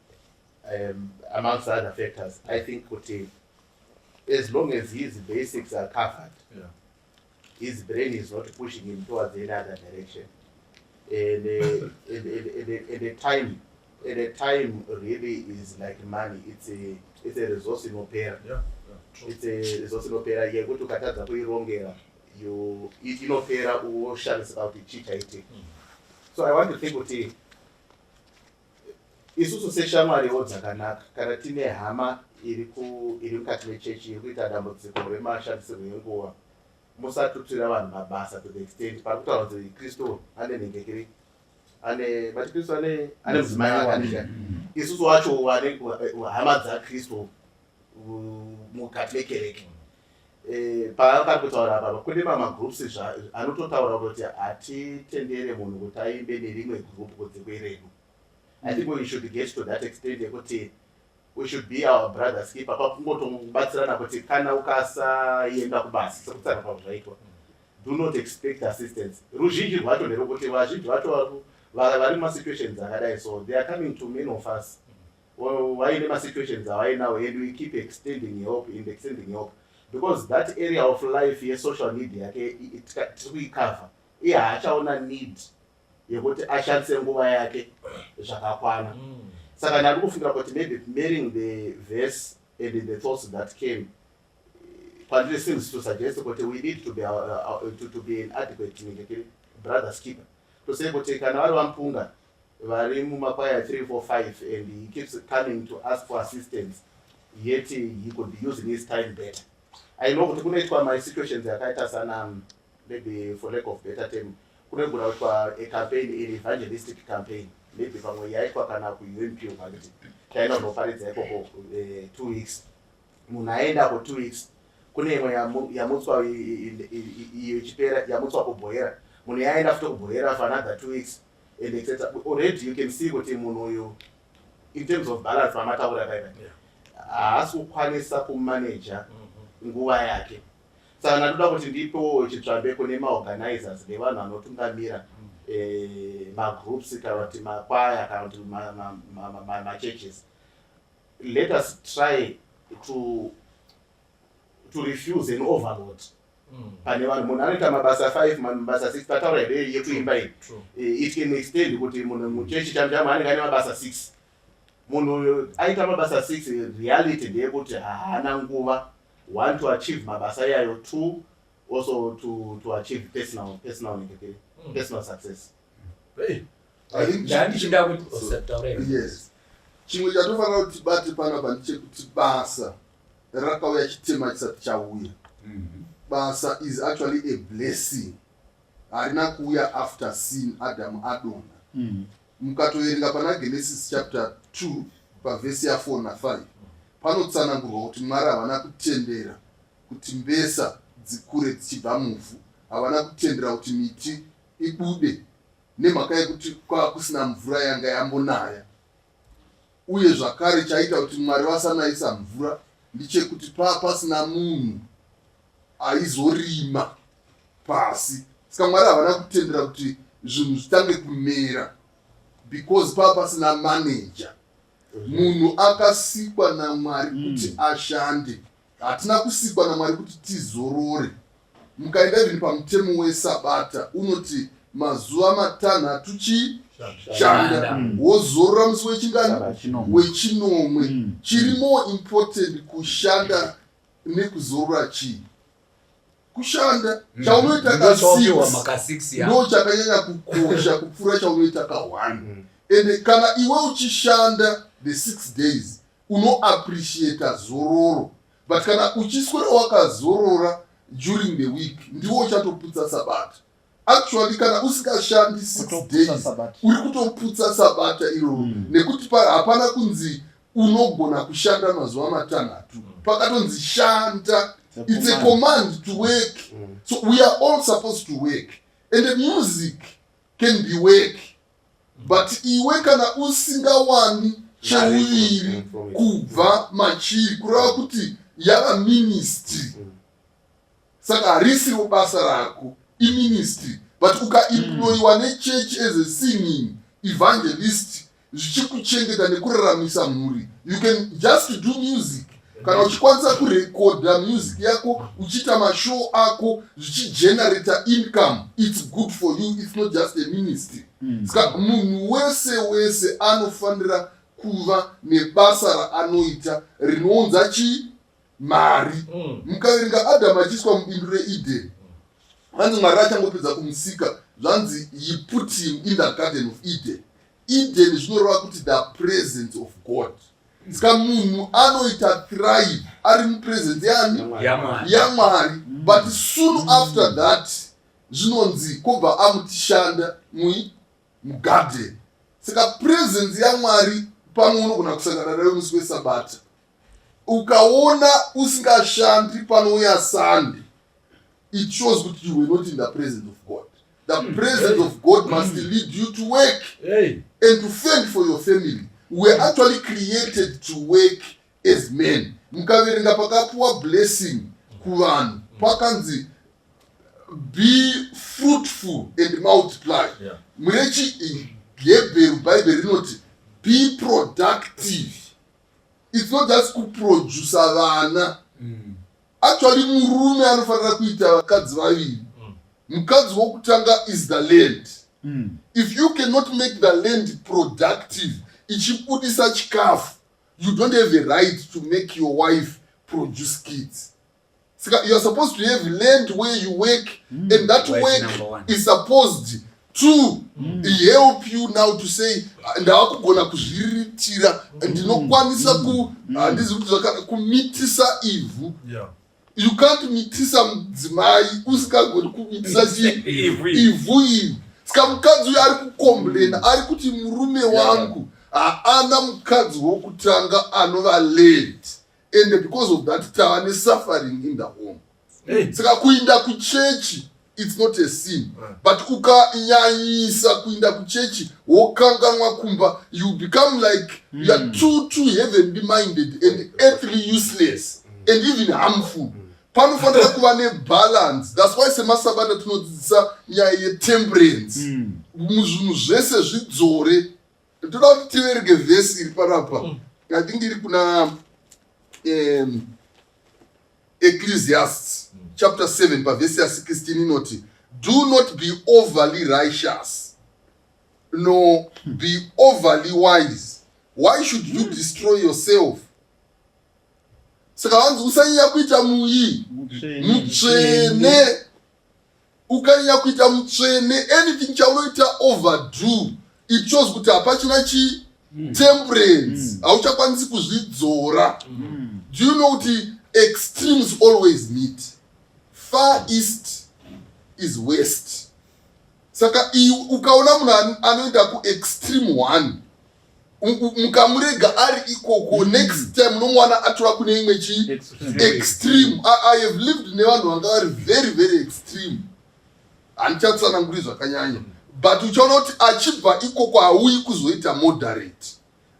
amongst other factors, I think kuti as long as his basics are covered, his brain is not pushing him towards any other direction. And the time really is like money. It's a resource inopera. Yeah, true. It's a resource inopera yekuti ukatadza kuirongera, inopera woshamisika kuti chii chaitika. So I want to think kuti isusu seshamwariwo dzakanaka, kana tine hama iri mukati mechechi iri kuita dambudziko remashandisirwo enguva, musatutira vanhu mabasa to the extent pari kutaura kuti Kristu ane nhengekiri, ane mati Kristu ane mudzimai wake, ane isusu wacho vane hama dzaKristu mukati mekereke. Paakari kutaura apa, kune mamagroups anototaura kuti hatitendere munhu kuti aimbe nerimwe group kunze kweredu. I think we should get to that extent yekuti we should be our brother's keeper, pakungotobatsirana kuti kana ukasaenda kubasa sekutsana kwazvo zvaitwa, do not expect assistance. Ruzhinji rwacho nderekuti vazhinji vacho vari mumasituations akadai, so they are coming to many of us vaine masituations avainawo, and we keep extending help and extending help because that area of life yesocial need yake tiri kuicover. Iye haachaona need yekuti ashandise nguva yake zvakakwana. Saka ndari kufungira kuti maybe marrying the verse and the thoughts that came kwandiri seems to suggest kuti we need to be an adequate ningekiri brother's keeper, to say kuti kana vari vaMupunga vari mumakwaya 3 4 5 and he keeps coming to ask for assistance, yet he could be using his time better. I know kuti kunoitwa masituations yakaita sana, maybe for lack of better term, kunogona kuitwa a campaign, an evangelistic campaign, maybe pamwe yaitwa kana kuUMP, kwakuti taenda kunoparidza ikoko 2 weeks. Munhu aenda ko 2 weeks, kune imwe yamutswa iyo ichipera, yamutswa kuBhoera, munhu yaenda futi kuBhoera for another 2 weeks and etc. Already you can see kuti munhu uyu, in terms of balance vamataura paipa, haasi kukwanisa kumaneja nguva yake. Saka ndandoda kuti ndipewo chitsvambe kune maorganizers nevanhu vanotungamira magroups kana kuti makwaya kana kuti machurches. Let us try to refuse an overload pane vanhu. Munhu anoita mabasa 5, mabasa 6, pataura here yekuimba iyi. It can extend kuti munhu muchechi chamu chamu anenge ane mabasa 6. Munhu uyu aita mabasa 6, reality ndeyekuti haana nguva, one, to achieve mabasa iyayo, two, also to achieve personal success. Hey. I think Ndandichida kuti usataura. Yes, chimwe chatofanira kuti tibate panapa ndechekuti basa rakauya chitema chisati chauya. Basa is actually a blessing, harina kuuya after sin, Adamu adonha. Mukatoverenga pana Genesis chapter 2 pavhesi ya4 na5, panotsanangurwa kuti Mwari havana kutendera kuti mbesa dzikure dzichibva muvhu, havana kutendera kuti miti ibude nemhaka yekuti kwava kusina mvura yanga yambonaya. Uye zvakare chaita kuti Mwari vasanayisa mvura ndechekuti paa pasina munhu aizorima pasi. Saka Mwari havana kutendera kuti zvinhu zvitange kumera because paa pasina manager. Munhu akasikwa naMwari kuti ashande. Hatina kusikwa naMwari kuti tizorore. Mukaenda even pamutemo wesabata, unoti mazuva matanhatu chii? Shanda, wozorora musi wechingani? Wechinomwe. Chiri more important, kushanda nekuzorora chii? Kushanda. Chaunoita Ndochawapiwa ka6 maka 6 ya. Ndo chakanyanya kukosha kupfuura chaunoita ka1. Ende kana iwe uchishanda the 6 days, unoappreciata zororo, but kana uchiswera wakazorora during the week, ndiwo uchatoputsa sabata. Actually, kana usingashandi 6 Kutoputsa days, sabata. uri kutoputsa sabata iroro, nekuti hapana kunzi unogona kushanda mazuva matanhatu, pakatonzi shanda. It's a command to work. So we are all supposed to work, and the music can be work, but iwe kana usingawani cheuviri kubva machiri, kureva kuti yava ministry, saka harisiro basa rako, iministry. But ukaemployiwa nechurch as a singing evangelist, zvichikuchengeta nekuraramisa mhuri, you can just do music. Kana uchikwanisa kurekodha music yako, uchiita mashow ako, zvichigenerata income, it's good for you. It's not just a ministry. Saka munhu wese wese anofanira kuva nebasa raanoita rinounza chi mari. Mukaverenga Adhamu achiiswa mubindu reEden, hanzi Mwari achangopedza kumusika, zvanzi he put him in the Garden of Eden. Eden zvinoreva kuti the presence of God. Saka munhu anoita thrive ari mupresence yani? YaMwari. YaMwari. But soon after that, zvinonzi kobva amutishanda mui mugarden. Saka presence yaMwari pamwe unogona kusangana nayo musi wesabata. Ukaona usingashandi panouya Sunday, it shows kuti you were not in the presence of God. The presence of God must lead you to work Hey. And to fend for your family. We are actually created to work as men. Mukaverenga pakapuwa blessing kuvanhu, pakanzi be fruitful and multiply. MurechiHebheru Bhaibheri rinoti be productive. It's not just kuprodusa vana. Actually, murume anofanira kuita vakadzi vaviri. Mukadzi wokutanga is the land. If you cannot make the land productive, ichibudisa chikafu, you don't have a right to make your wife produce kids. Saka you are supposed to have land where you work, and that Wife work number one. Is supposed to help you now to say, "Ah, ndava kugona kuzviriritira, ndinokwanisa ku, handizi kuti kumitisa ivhu." You can't mitisa mudzimai usingagoni kumitisa chi Ivhu. Ivhu iri. Saka mukadzi uyu ari kucomplaina, ari kuti murume wangu haana mukadzi wokutanga anova land, and because of that tava nesuffering in the home. Hey. Saka kuinda kuchechi, it's not a sin, but ukanyanyisa kuinda kuchechi wokanganwa kumba, you become like you are too heavenly minded and earthly useless and even harmful. Panofanira kuva nebalance. That's why semasabata tinodzidzisa nyaya yetemperance muzvinhu zvese. Zvidzore. Toda kuti tiverenge vhesi iri panapa. I think iri kuna Ecclesiastes chapter 7 pavhesi ya16, inoti, "Do not be overly righteous nor be overly wise. Why should you destroy yourself?" Saka hanzi usanyanya kuita muyi mutsvene. Ukanyanya kuita mutsvene, anything chaunoita overdo, it shows kuti hapachina chi temperance, hauchakwanisi kuzvidzora. Do you know kuti extremes always meet? Far east is west. Saka ukaona munhu anoenda kuextreme one, mukamurega ari ikoko, next time unomuwana atora kune imwe chi extreme. I have lived nevanhu vanga vari very very extreme. Handichatsananguri zvakanyanya, but uchaona kuti achibva ikoko hauyi kuzoita moderate,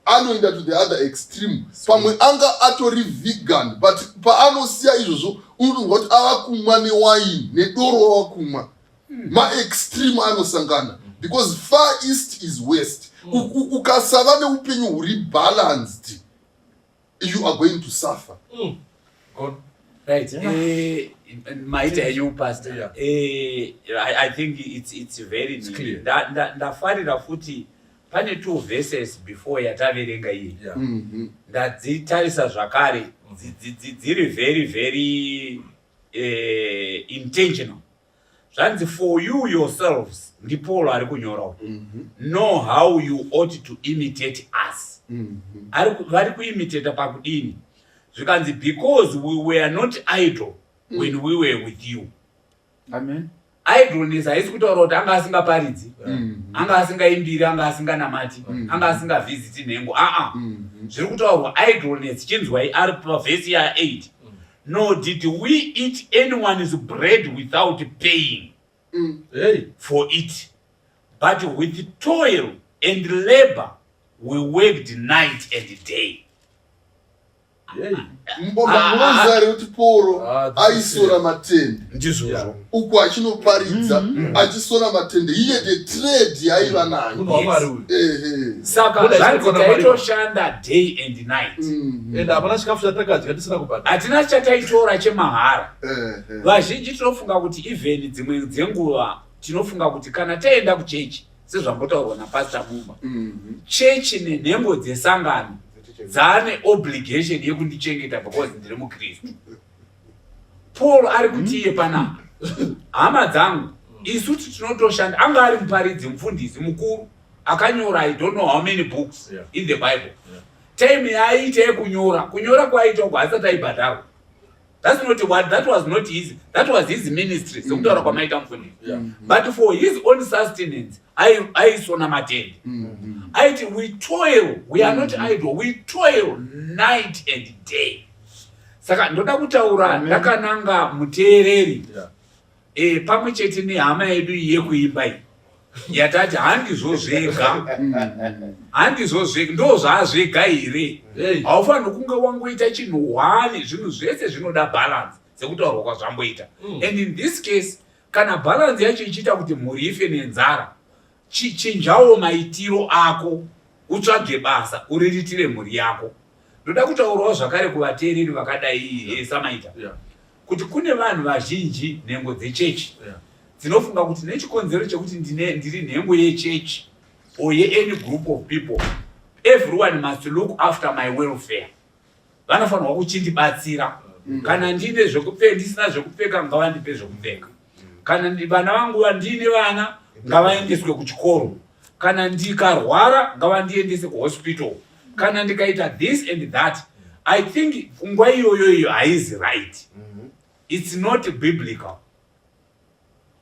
anoenda to the other extreme. Pamwe anga atori vegan, but paanosiya izvozvo unotonzwa kuti ava kumwa newaini nedoro, ava kumwa. Maextreme anosangana because far east is west. Ukasava neupenyu huri balanced, you are going to suffer. God. Right. Maita henyu, Pastor. I think it's very It's clear. Ndafarira futi pane two verses before yataverenga iyi. Ndadzitarisa zvakare, dziri very very intentional. Zvanzi, "For you yourselves," ndiPaul ari kunyora uyu, "know how you ought to imitate us." Vari kuimitata pakudini? Zvikanzi, "Because we were not idle when we were with you." Amen. Idleness haisi kutaura kuti anga asingaparidzi, anga asingaimbiri, anga asinganamati, anga asingavhiziti nhengo. Aa, zviri kutaurwa idleness, chinzwai, ari pavhesi ya8. Nor did we eat anyone's bread without paying Hey. for it, but with toil and labor we worked night and day. Hey. Mbomba munoziva here kuti Pauro Ah, this is aisora matende Ndizvozvo. uku achinoparidza achisora matende iye the trade yaiva nayo Munhu waMwari uyu. ehe Saka Buda zvanzi ichikona Mwari. taitoshanda day and night. Ende hapana chikafu chatakadya tisina kubhadhara. Hatina chataitora chemahara. Ehe. Vazhinji tinofunga kuti even dzimwe dzenguva tinofunga kuti kana taenda kuchechi sezvambotaurwa napastor Mumba, chechi nenhengo dzesangano dzaane obligation yekundichengeta because ndiri mukristu. Paul ari kuti iye panapa, hama dzangu, isu tinotoshanda. Anga ari muparidzi, mufundisi mukuru akanyora I don't know how many books in the Bible. Time yaaiita yekunyora, kunyora kwaaiita uko asati aibhadharwa. That's not what, that was not his, that was his ministry, sekutaura kwamaita mufundisi. But for his own sustenance, aisona matende. Aiti, we toil, we are not idle, we toil night and day. Saka ndoda kutaura ndakananga muteereri pamwe chete nehama yedu yekuimba iyi yatati handizvo zvega, handizvo zvega, ndo zvaazvega here? Hey. Haufaniri kunge wangoita chinhu hwani, zvinhu zvese zvinoda balance sekutaurwa kwazvamboita. And in this case, kana balance yacho ichiita kuti mhuri ife nenzara, chinjawo maitiro ako, utsvage basa, uriritire mhuri yako. Ndoda kutaurawo zvakare kuvateereri vakadai samaita kuti kune vanhu vazhinji nhengo dzechechi dzinofunga kuti nechikonzero chekuti ndiri nhengo yechechi or yeany group of people, everyone must look after my welfare. Vanofanirwa kuchindibatsira. Kana ndine zvekupfeka, ndisina zvekupfeka, ngavandipe zvekupfeka. Kana vana vangu ndine vana, ngavaendeswe kuchikoro. Kana ndikarwara, ngavandiendese kuhospital. Kana ndikaita this and that. I think pfungwa iyoyo iyo haizi right. It's not biblical.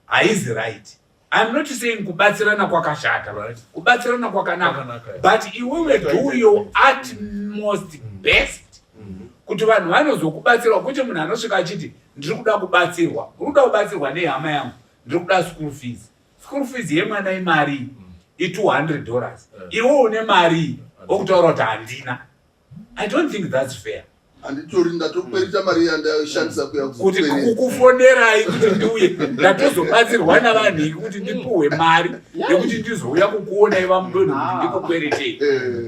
Haizi right. I'm not saying kubatsirana kwakashata. Kubatsirana kwakanaka. Kwakanaka, yeah. But iwewe do your utmost best kuti vanhu vanozokubatsirwa, kwete munhu anosvika achiti ndiri kuda kubatsirwa. Uri kuda kubatsirwa nehama yangu, ndiri kuda school fees. School fees yemwana imari i$200. Iwe une mari wokutaura kuti handina. I don't think that's fair. Handitori, ndatokwerita mari yandashandisa kuya Kuti kuzokwereta. Kukufonerai kuti ndiuye, ndatozobatsirwa navanhu iki kuti ndipuhwe mari yekuti ndizouya kukuonai vamudoni kuti ndikukweretei.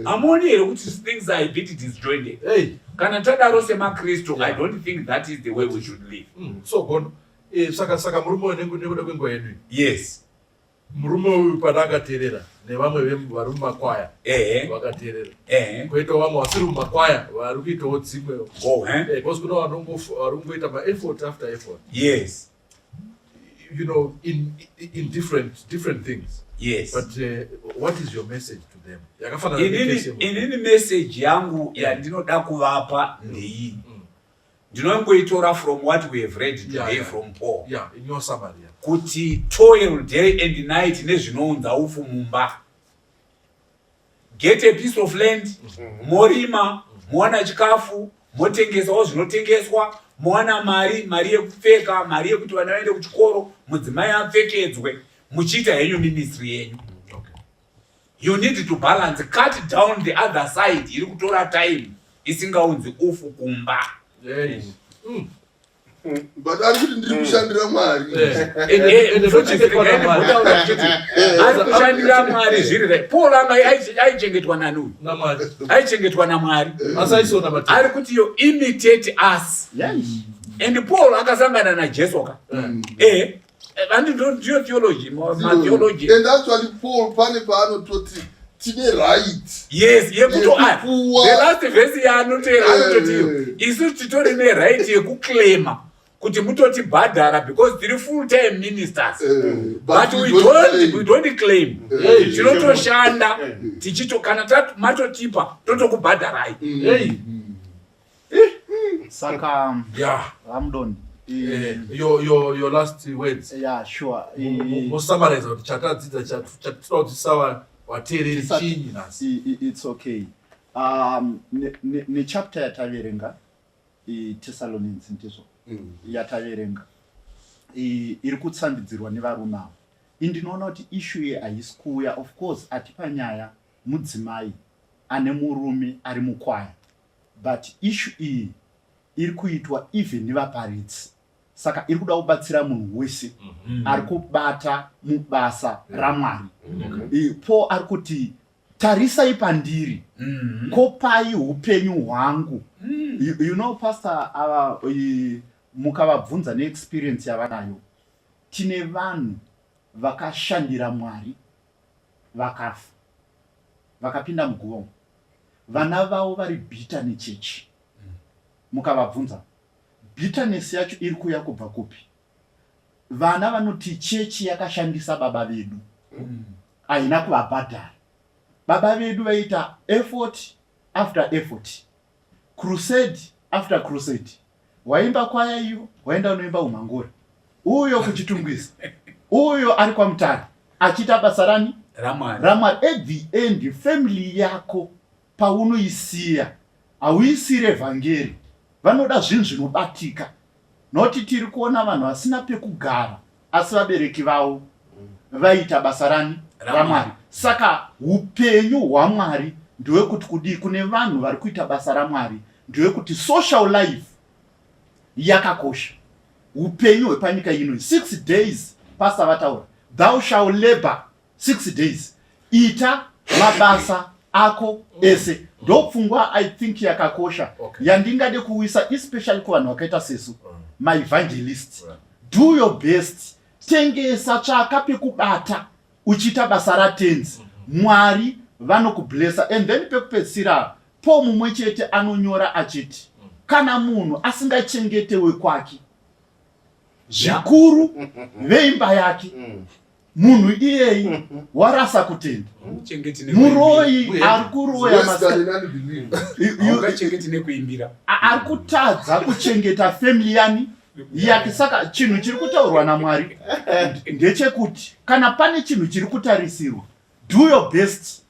Hamuoni here kuti things are a bit disjointed? Hey. Kana tadaro semakristu, I don't think that is the way we should live. So gono saka murume uyu nekuda kwenguva yedu iyi. Yes. Murume uyu pana akateerera nevamwe vari mumakwaya vakateerera. Koitawo vamwe vasiri mumakwaya vari kuitawo dzimwe. Oh, eh? Because kuna vari kungoita maeffort after effort. Yes. In different things. Yes. But what is your message to them? Yakafanana necase yemunhu. Inini message yangu yandinoda kuvapa ndeiyi. Ndinongoitora from what we have read today from Paul. Yeah, in your summary. Yeah. Kuti toil day and night nezvinounza upfu mumba. Get a piece of land, morima, mowana chikafu, motengesawo zvinotengeswa, mowana mari, mari yekupfeka, mari yekuti vana vaende kuchikoro, mudzimai apfekedzwe, muchiita henyu ministry yenyu. You need to balance, cut down the other side iri kutora time isingaunzi ufu kumba. Yes. But ari kuti ndiri kushandira Mwari. Mufundisi, regai ndimbotaura ndichiti ari kushandira Mwari zviri right. Paul anga aichengetwa nani uyu? NaMwari. Aichengetwa naMwari. Asi aisona matende. Ari kuti yo imitate us. Yes. And Paul akasangana naJesu ka. Handi ndiyo theology, ma theology. And actually Paul pane paanototi tine right. Yes, yekuto Yekupuwa. The last verse yaanotera anototi iyo, isu titori ne right yekuclaima kuti mutotibhadhara because tiri full time ministers. But But we don't claim. we don't claim. Tinotoshanda tichito kana matotipa totokubhadharai. Hey. Saka Ramdon, Your last words. Yeah, sure. Musummarize kuti chatadzidza, chatinoda kudzidzisa vateereri chinyi nhasi? It's okay. Nechapter yataverenga Thessalonians ndizvo yataverenga iri kutsambidzirwa nevarume ava. Indinoona kuti issue iyi haisi kuuya. Of course atipa nyaya mudzimai ane murume ari mukwaya, but issue iyi iri kuitwa even nevaparidzi, saka iri kuda kubatsira munhu wese ari kubata mubasa raMwari. Paul ari kuti tarisai pandiri, kopai upenyu hwangu. You know pastor, ava mukavabvunza neexperience yavanayo, tine vanhu vakashandira Mwari vakafa, vakapinda muguva umu, vana vavo vari bitter nechechi. Mukavabvunza bitterness yacho iri kuuya kubva kupi, vana vanoti chechi yakashandisa baba vedu, haina kuvabhadhara. Baba vedu vaita effort after effort, crusade after crusade, waimba kwaya iyo, waenda unoimba umhangori, uyo kuChitungwiza, uyo ari kwaMutare achiita basa rani? RaMwari. RaMwari. At the end family yako paunoisiya, hauisire vhangeri. Vanoda zvinhu zvinobatika, noti tiri kuona vanhu vasina pekugara asi vabereki vavo vaita basa rani? RaMwari. Saka upenyu hwaMwari ndewekuti kudii kune vanhu vari kuita basa raMwari? Ndewekuti social life yakakosha. Upenyu hwepanyika ino, 6 days, pastor vataura, thou shall labor 6 days, ita mabasa ako ese. Ndopfungwa I think yakakosha yandingade kuwisa, especially kuvanhu vakaita sesu maevangelist. Do your best, tengesa, tsvaka pekubata uchiita basa raTenzi. Mwari vanokublessa. And then pekupedzisira, Paul mumwe chete anonyora achiti kana munhu asingachengete wekwake, zvikuru veimba yake, munhu iyeyi warasa kutenda. Chengeti. Muroyi ari kuroya. Worse than an unbeliever. Haungachengeti nekuimbira. Ari kutadza kuchengeta family yani yake. Saka chinhu chiri kutaurwa naMwari ndechekuti kana pane chinhu chiri kutarisirwa, do your best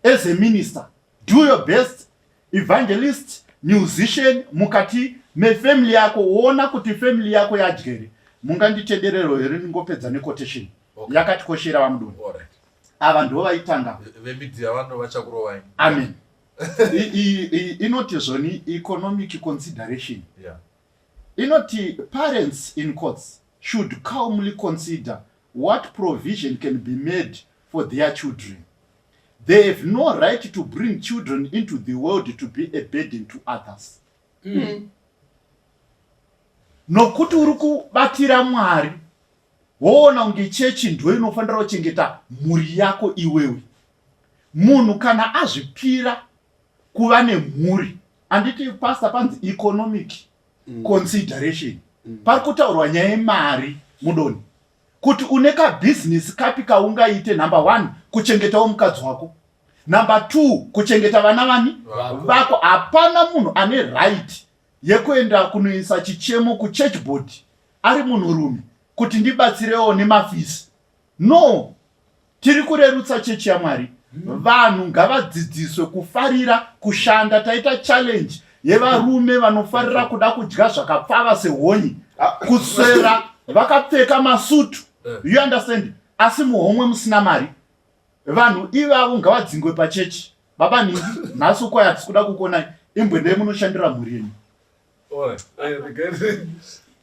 as a minister, do your best evangelist, musician, mukati mefamily yako, woona kuti family yako yadyere. Munganditenderero here ndingopedza nequotation yakatikoshera, vaMudoni? Alright. Ava ndo vaitanga. Vemedia vano vachakurovai. Amen. Inoti zvoni economic consideration. Inoti parents in courts should calmly consider what provision can be made for their children. They have no right to bring children into the world to be a burden to others. Nokuti uri kubatira Mwari, woona kunge chechi ndo inofanira kuchengeta mhuri yako iwewe. Munhu kana azvipira kuva nemhuri, handiti pastor, panzi economic consideration, pari kutaurwa nyaya yemari, mudoni, kuti une kabhizinesi kapi kaungaite, number one kuchengetawo mukadzi wako, number two kuchengeta vana vani? Vako. Hapana munhu ane right yekuenda kunoisa chichemo kuchurch board ari munhurume kuti ndibatsirewo nemafees. No, tiri kurerutsa chechi yaMwari. Vanhu ngavadzidziswe kufarira kushanda. Taita challenge yevarume vanofarira kuda kudya zvakapfava sehonyi, kuswera vakapfeka masutu, you understand, asi muhomwe musina mari. Vanhu ivavo ngavadzingwe pachechi. Baba nhingi, nhasi ukwai hatisi kuda kukuonai, imbwendei munoshandira mhuri yenyu. Alright.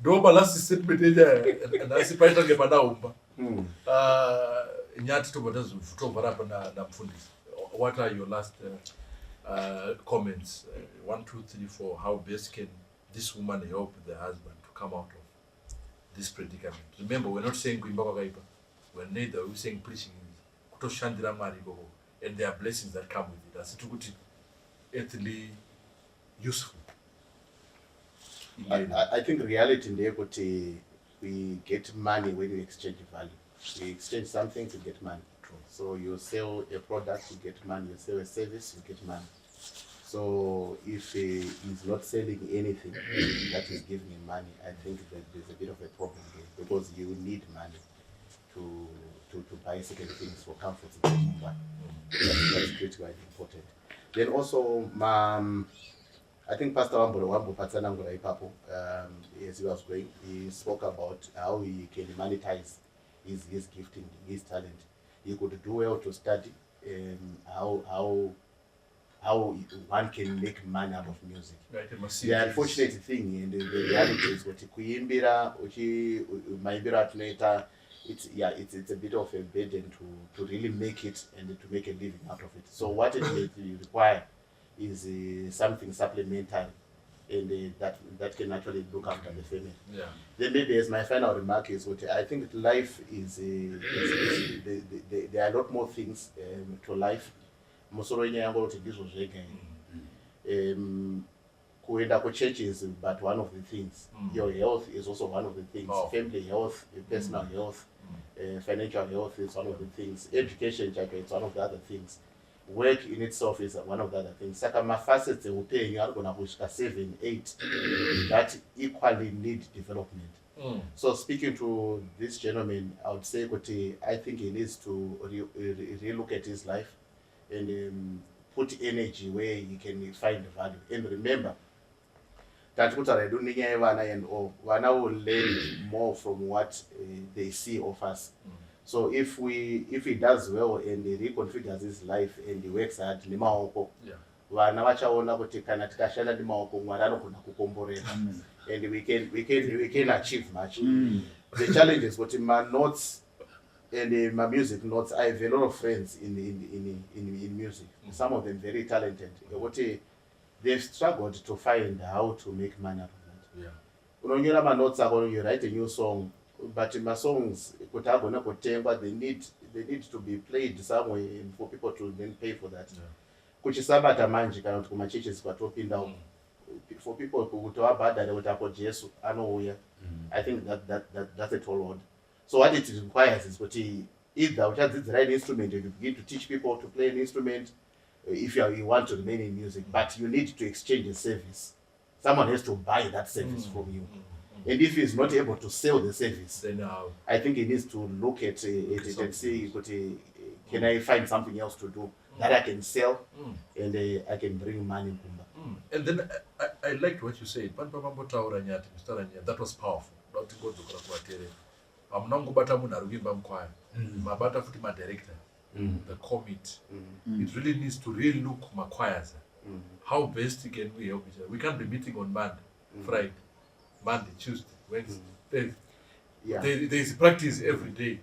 Ndo malast statement enyaya nhasi, paita kunge padaumba. Nyati, tobva tazovhara apa namufundisi. What are your last comments? One, two, three, four. How best can this woman help the husband to come out of this predicament? Remember, we're not saying kuimba kwakaipa. We're neither we saying preaching is kutoshandira Mwari ikoko, and there are blessings that come with it. Asi tiri kuti earthly useful. I think reality ndeyekuti we get money when we exchange value. We exchange something to get money. True. So you sell a product, you get money. You sell a service, you get money. So if he is not selling anything that is giving him money, I think that there's a bit of a problem there, because you need money to buy certain things for comfort. That's critical and important. Then also, I think Pastor Wamboro wambopatsanangura ipapo. As he was going, he spoke about how he can monetize his gifting, his talent. He could do well to study how one can make money out of music. Right, The unfortunate thing and the reality is kuti kuimbira uchi maimbiro atinoita, it's, yeah, it's a bit of a burden to really make it and to make a living out of it. So what it may require is something supplementary and that can actually look after the family. Then maybe as my final remark is what I think life is there are a lot more things to life. Musoro wenyaya yangu kuti ndizvo zvega here. Kuenda kuchurch is but one of the things. Your health is also one of the things. Family health, personal health, financial health is one of the things. Education chacho, it's one of the other things. Work in itself is one of the other things. Saka mafacets eupenyu anogona kusvika 7, 8 that equally need development. So speaking to this gentleman, I would say kuti I think he needs to relook at his life and put energy where he can find value. And remember, tati kutaura hedu nenyaya yevana and all, vana will learn more from what they see of us. So if he does well and he reconfigures his life and he works hard nemaoko, vana vachaona kuti kana tikashanda nemaoko, Mwari anogona kukomborera and we can achieve much. The challenge is kuti manotes and my music notes, I have a lot of friends in music, some of them very talented, ekuti they've struggled to find how to make money out of that. Unonyora manotes ako, you write a new song, but masongs kuti agone kutengwa, they need to be played somewhere and for people to then pay for that. Kuchisabata manje kana kuti kumachurches kwatopinda uko, for people kuti vabhadhare kuti apo Jesu anouya, I think that's a tall order. So what it requires is kuti either uchadzidzira an instrument and you begin to teach people to play an instrument, if you want to remain in music, but you need to exchange a service. Someone has to buy that service from you, and if he's not able to sell the service, Then I think he needs to look at it and see kuti can I find something else to do that I can sell and I can bring money kumba. And then I liked what you said. Pane pamambotaura nyati, Mr. Nyati, that was powerful. Ndoda kuti tingodzokera kuvateereri. Hamuna kungobata munhu ari kuimba mukwaya. Mabata futi madirector, the committee. It really needs to really look machoirs. How best can we help each other? We can't be meeting on Monday, Friday, Monday, Tuesday, Wednesday, Thursday. There is practice every day.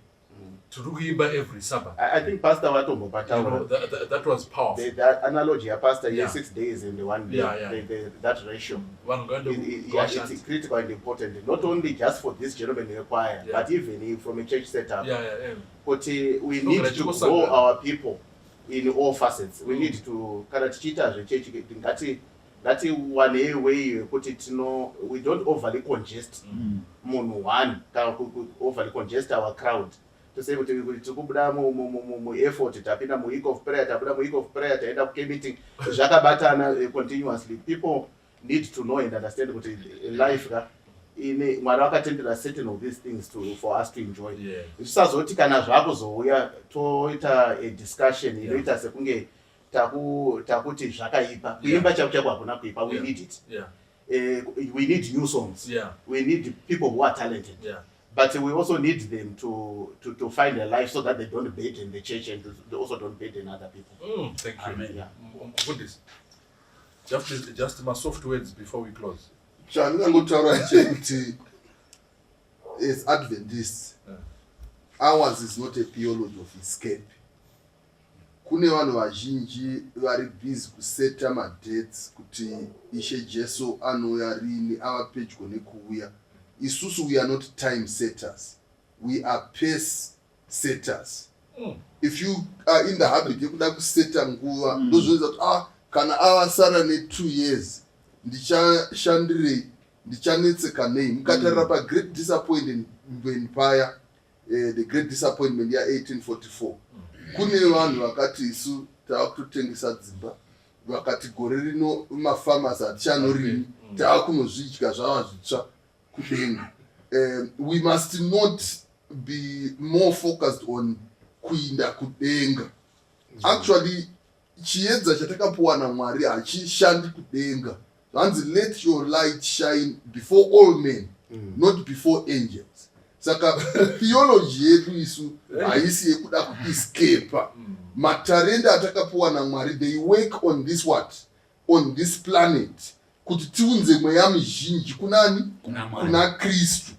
Tiri kuimba every Sabbath. I think Pastor vatombopataura. That was powerful. The analogy yapastor, 6 days and the one day, that ratio. Vanhu ngaende Yeah, kuvashandi. it's critical and important, not only just for this gentleman in the choir, but even from a church setup. Kuti we No, need but to I grow our people in all facets. We need to, kana tichiita zvechechi, ngatiwanei way yekuti tino we don't overly congest munhu one kana overly congest our crowd, to say kuti tiri kubuda mueffort, tapinda muweek of prayer, tabuda muweek of prayer, taenda kumeeting, zvakabatana continuously. People need to know and understand kuti life ka ine Mwari vakatendera certain of these things for us to enjoy. Zvisazoti kana zvakuzouya toita a discussion inoita sekunge takuti zvakaipa. Kuimba chako chako hakuna kuipa, we need it. We need new songs. We need people who are talented, but we also need them to find a life so that they don't burden the church and they also don't burden other people. Thank you. Amen. Mufundisi, just my soft words before we close. Chandingangotaura chekuti as Adventists, ours is not a theology of escape. Kune vanhu vazhinji vari busy kuseta madates kuti Ishe Jesu anouya rini, ava pedyo nekuuya. Isusu, we are not time setters, we are pace setters. If you are in the habit yekuda kuseta nguva, ndozvinoita kuti ah, kana avasara ne2 years, ndichashandirei, ndichanetseka nei? Mukatarira pagreat disappointment paya, the great disappointment ya1844, kune vanhu vakati isu tava kutotengesa dzimba, vakati gore rino mafarmers hatichanorimi, tava kunozvidya zvava zvitsva kudenga. We must not be more focused on kuinda kudenga. Actually, chiedza chatakapuwa naMwari hachishandi kudenga. Zvanzi let your light shine before all men, not before angels. Saka theology yedu isu haisi yekuda kuescapa. Matarenda atakapiwa naMwari, they work on this what? On this planet, kuti tiunze mweya mizhinji kunani? Kuna Mwari. Kuna Kristu,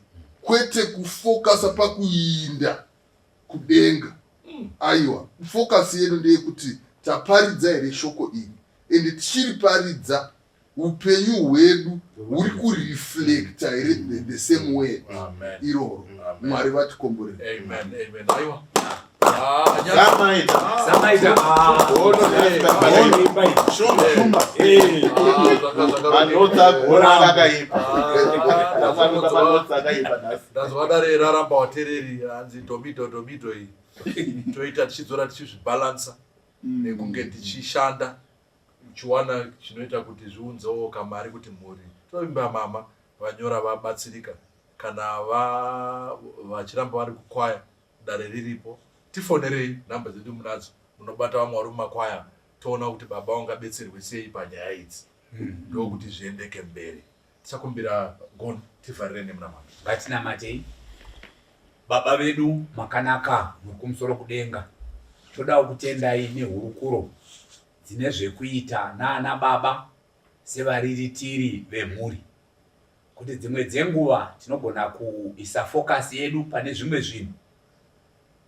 kwete kufokasa pakuinda kudenga. Aiwa, focus yedu ndeyekuti taparidza here shoko iri, ende tichiriparidza upenyu hwedu huri kureflecta here the same word Amen. iroro? Amen. Mwari vatikomborera. Amen. Amen. Aiwa. Ah, nyatso- Samaita. Samaita. Ono, eh, Ah, Shumba. eh. Ah, zvaka- Manotsi agona akaipa. Ah, Manotsi akaipa nhasi. Ndazwa dare raramba watereri, hanzi domito domito iyi toita tichidzora, tichizvibhalansa nekunge tichishanda, chiwana chinoita kuti zviunzewo kamari kuti mhuri, tinovimba mama vanyora vabatsirika. Kana vachiramba vari kukwaya, dare riripo, tifonerei, nhamba dzedu munadzo, munobata vamwe vari mumakwaya, toona kuti baba vangabetserwe sei panyaya idzi, ndokuti zviendeke mberi. Tichakumbira Goni tivharire nemunamato. Ngatinamatei. Baba vedu makanaka muri kumusoro kudenga, todawo kutendai nehurukuro dzine zvekuita naana baba sevariritiri vemhuri, kuti dzimwe dzenguva tinogona kuisa focus yedu pane zvimwe zvinhu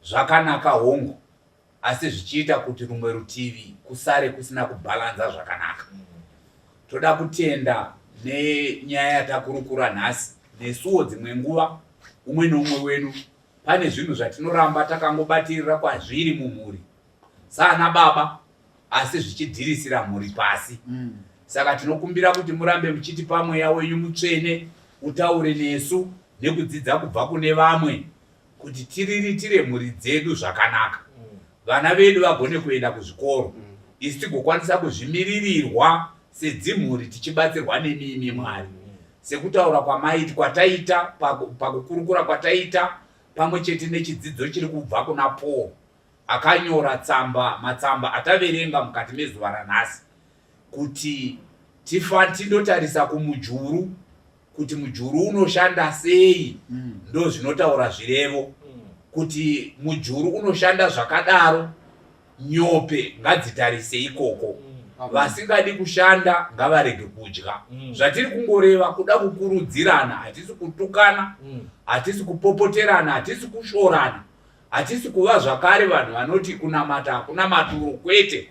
zvakanaka, hongu, asi zvichiita kuti rumwe rutivi kusare kusina kubhalanza zvakanaka. Toda kutenda nenyaya yatakurukura nhasi. Nesuwo dzimwe nguva umwe neumwe wedu pane zvinhu zvatinoramba takangobatirira kwazviri mumhuri saana baba, asi zvichidhirisira mhuri pasi. Saka tinokumbira kuti murambe muchitipa Mweya wenyu Mutsvene utaure nesu nekudzidza kubva kune vamwe, kuti tiriritire mhuri dzedu zvakanaka, vana vedu vagone kuenda kuzvikoro, isu tigokwanisa kuzvimiririrwa sedzimhuri tichibatsirwa nemimi, Mwari, sekutaura kwamaiti kwataita pakukurukura kwataita pamwe chete nechidzidzo chiri kubva kuna Paul akanyora tsamba, matsamba ataverenga mukati mezuva ranhasi, kuti tifa tindotarisa kumujuru, kuti mujuru unoshanda sei. Ndo zvinotaura zvirevo kuti mujuru unoshanda zvakadaro. Nyope ngadzitarise ikoko, vasingadi kushanda ngavarege kudya. Zvatiri kungoreva kuda kukurudzirana, hatisi kutukana, hatisi kupopoterana, hatisi kushorana, hatisi kuva zvakare vanhu vanoti kunamata hakuna maturo. Kwete,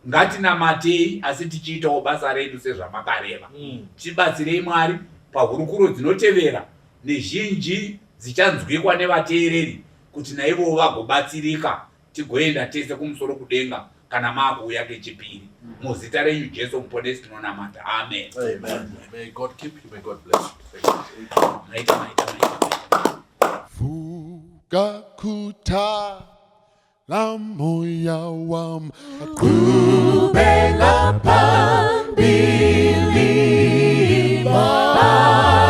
ngatinamatei asi tichiitawo basa redu sezvamakareva. Tibatsirei, Mwari, pahurukuro dzinotevera nezhinji dzichanzwikwa nevateereri, kuti naivowo vagobatsirika, tigoenda tese kumusoro kudenga kana maakuuya kechipiri. Muzita renyu Jesu Muponesi tinonamata, amen. Amen. May God keep you. May God bless you. Thank you. Maita, maita, maita. Vuka, khuthala, moya wam. Qhubela phambili,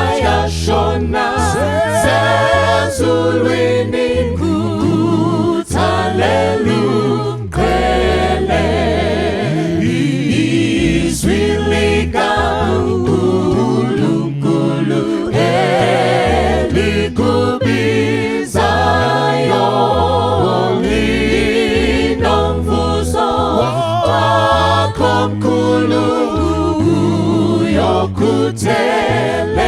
bayashona sezulwini, khuthalela umqhele, izwi likaNkulunkulu elikubizayo linomvuzo wakho mkhulu uyokuthela.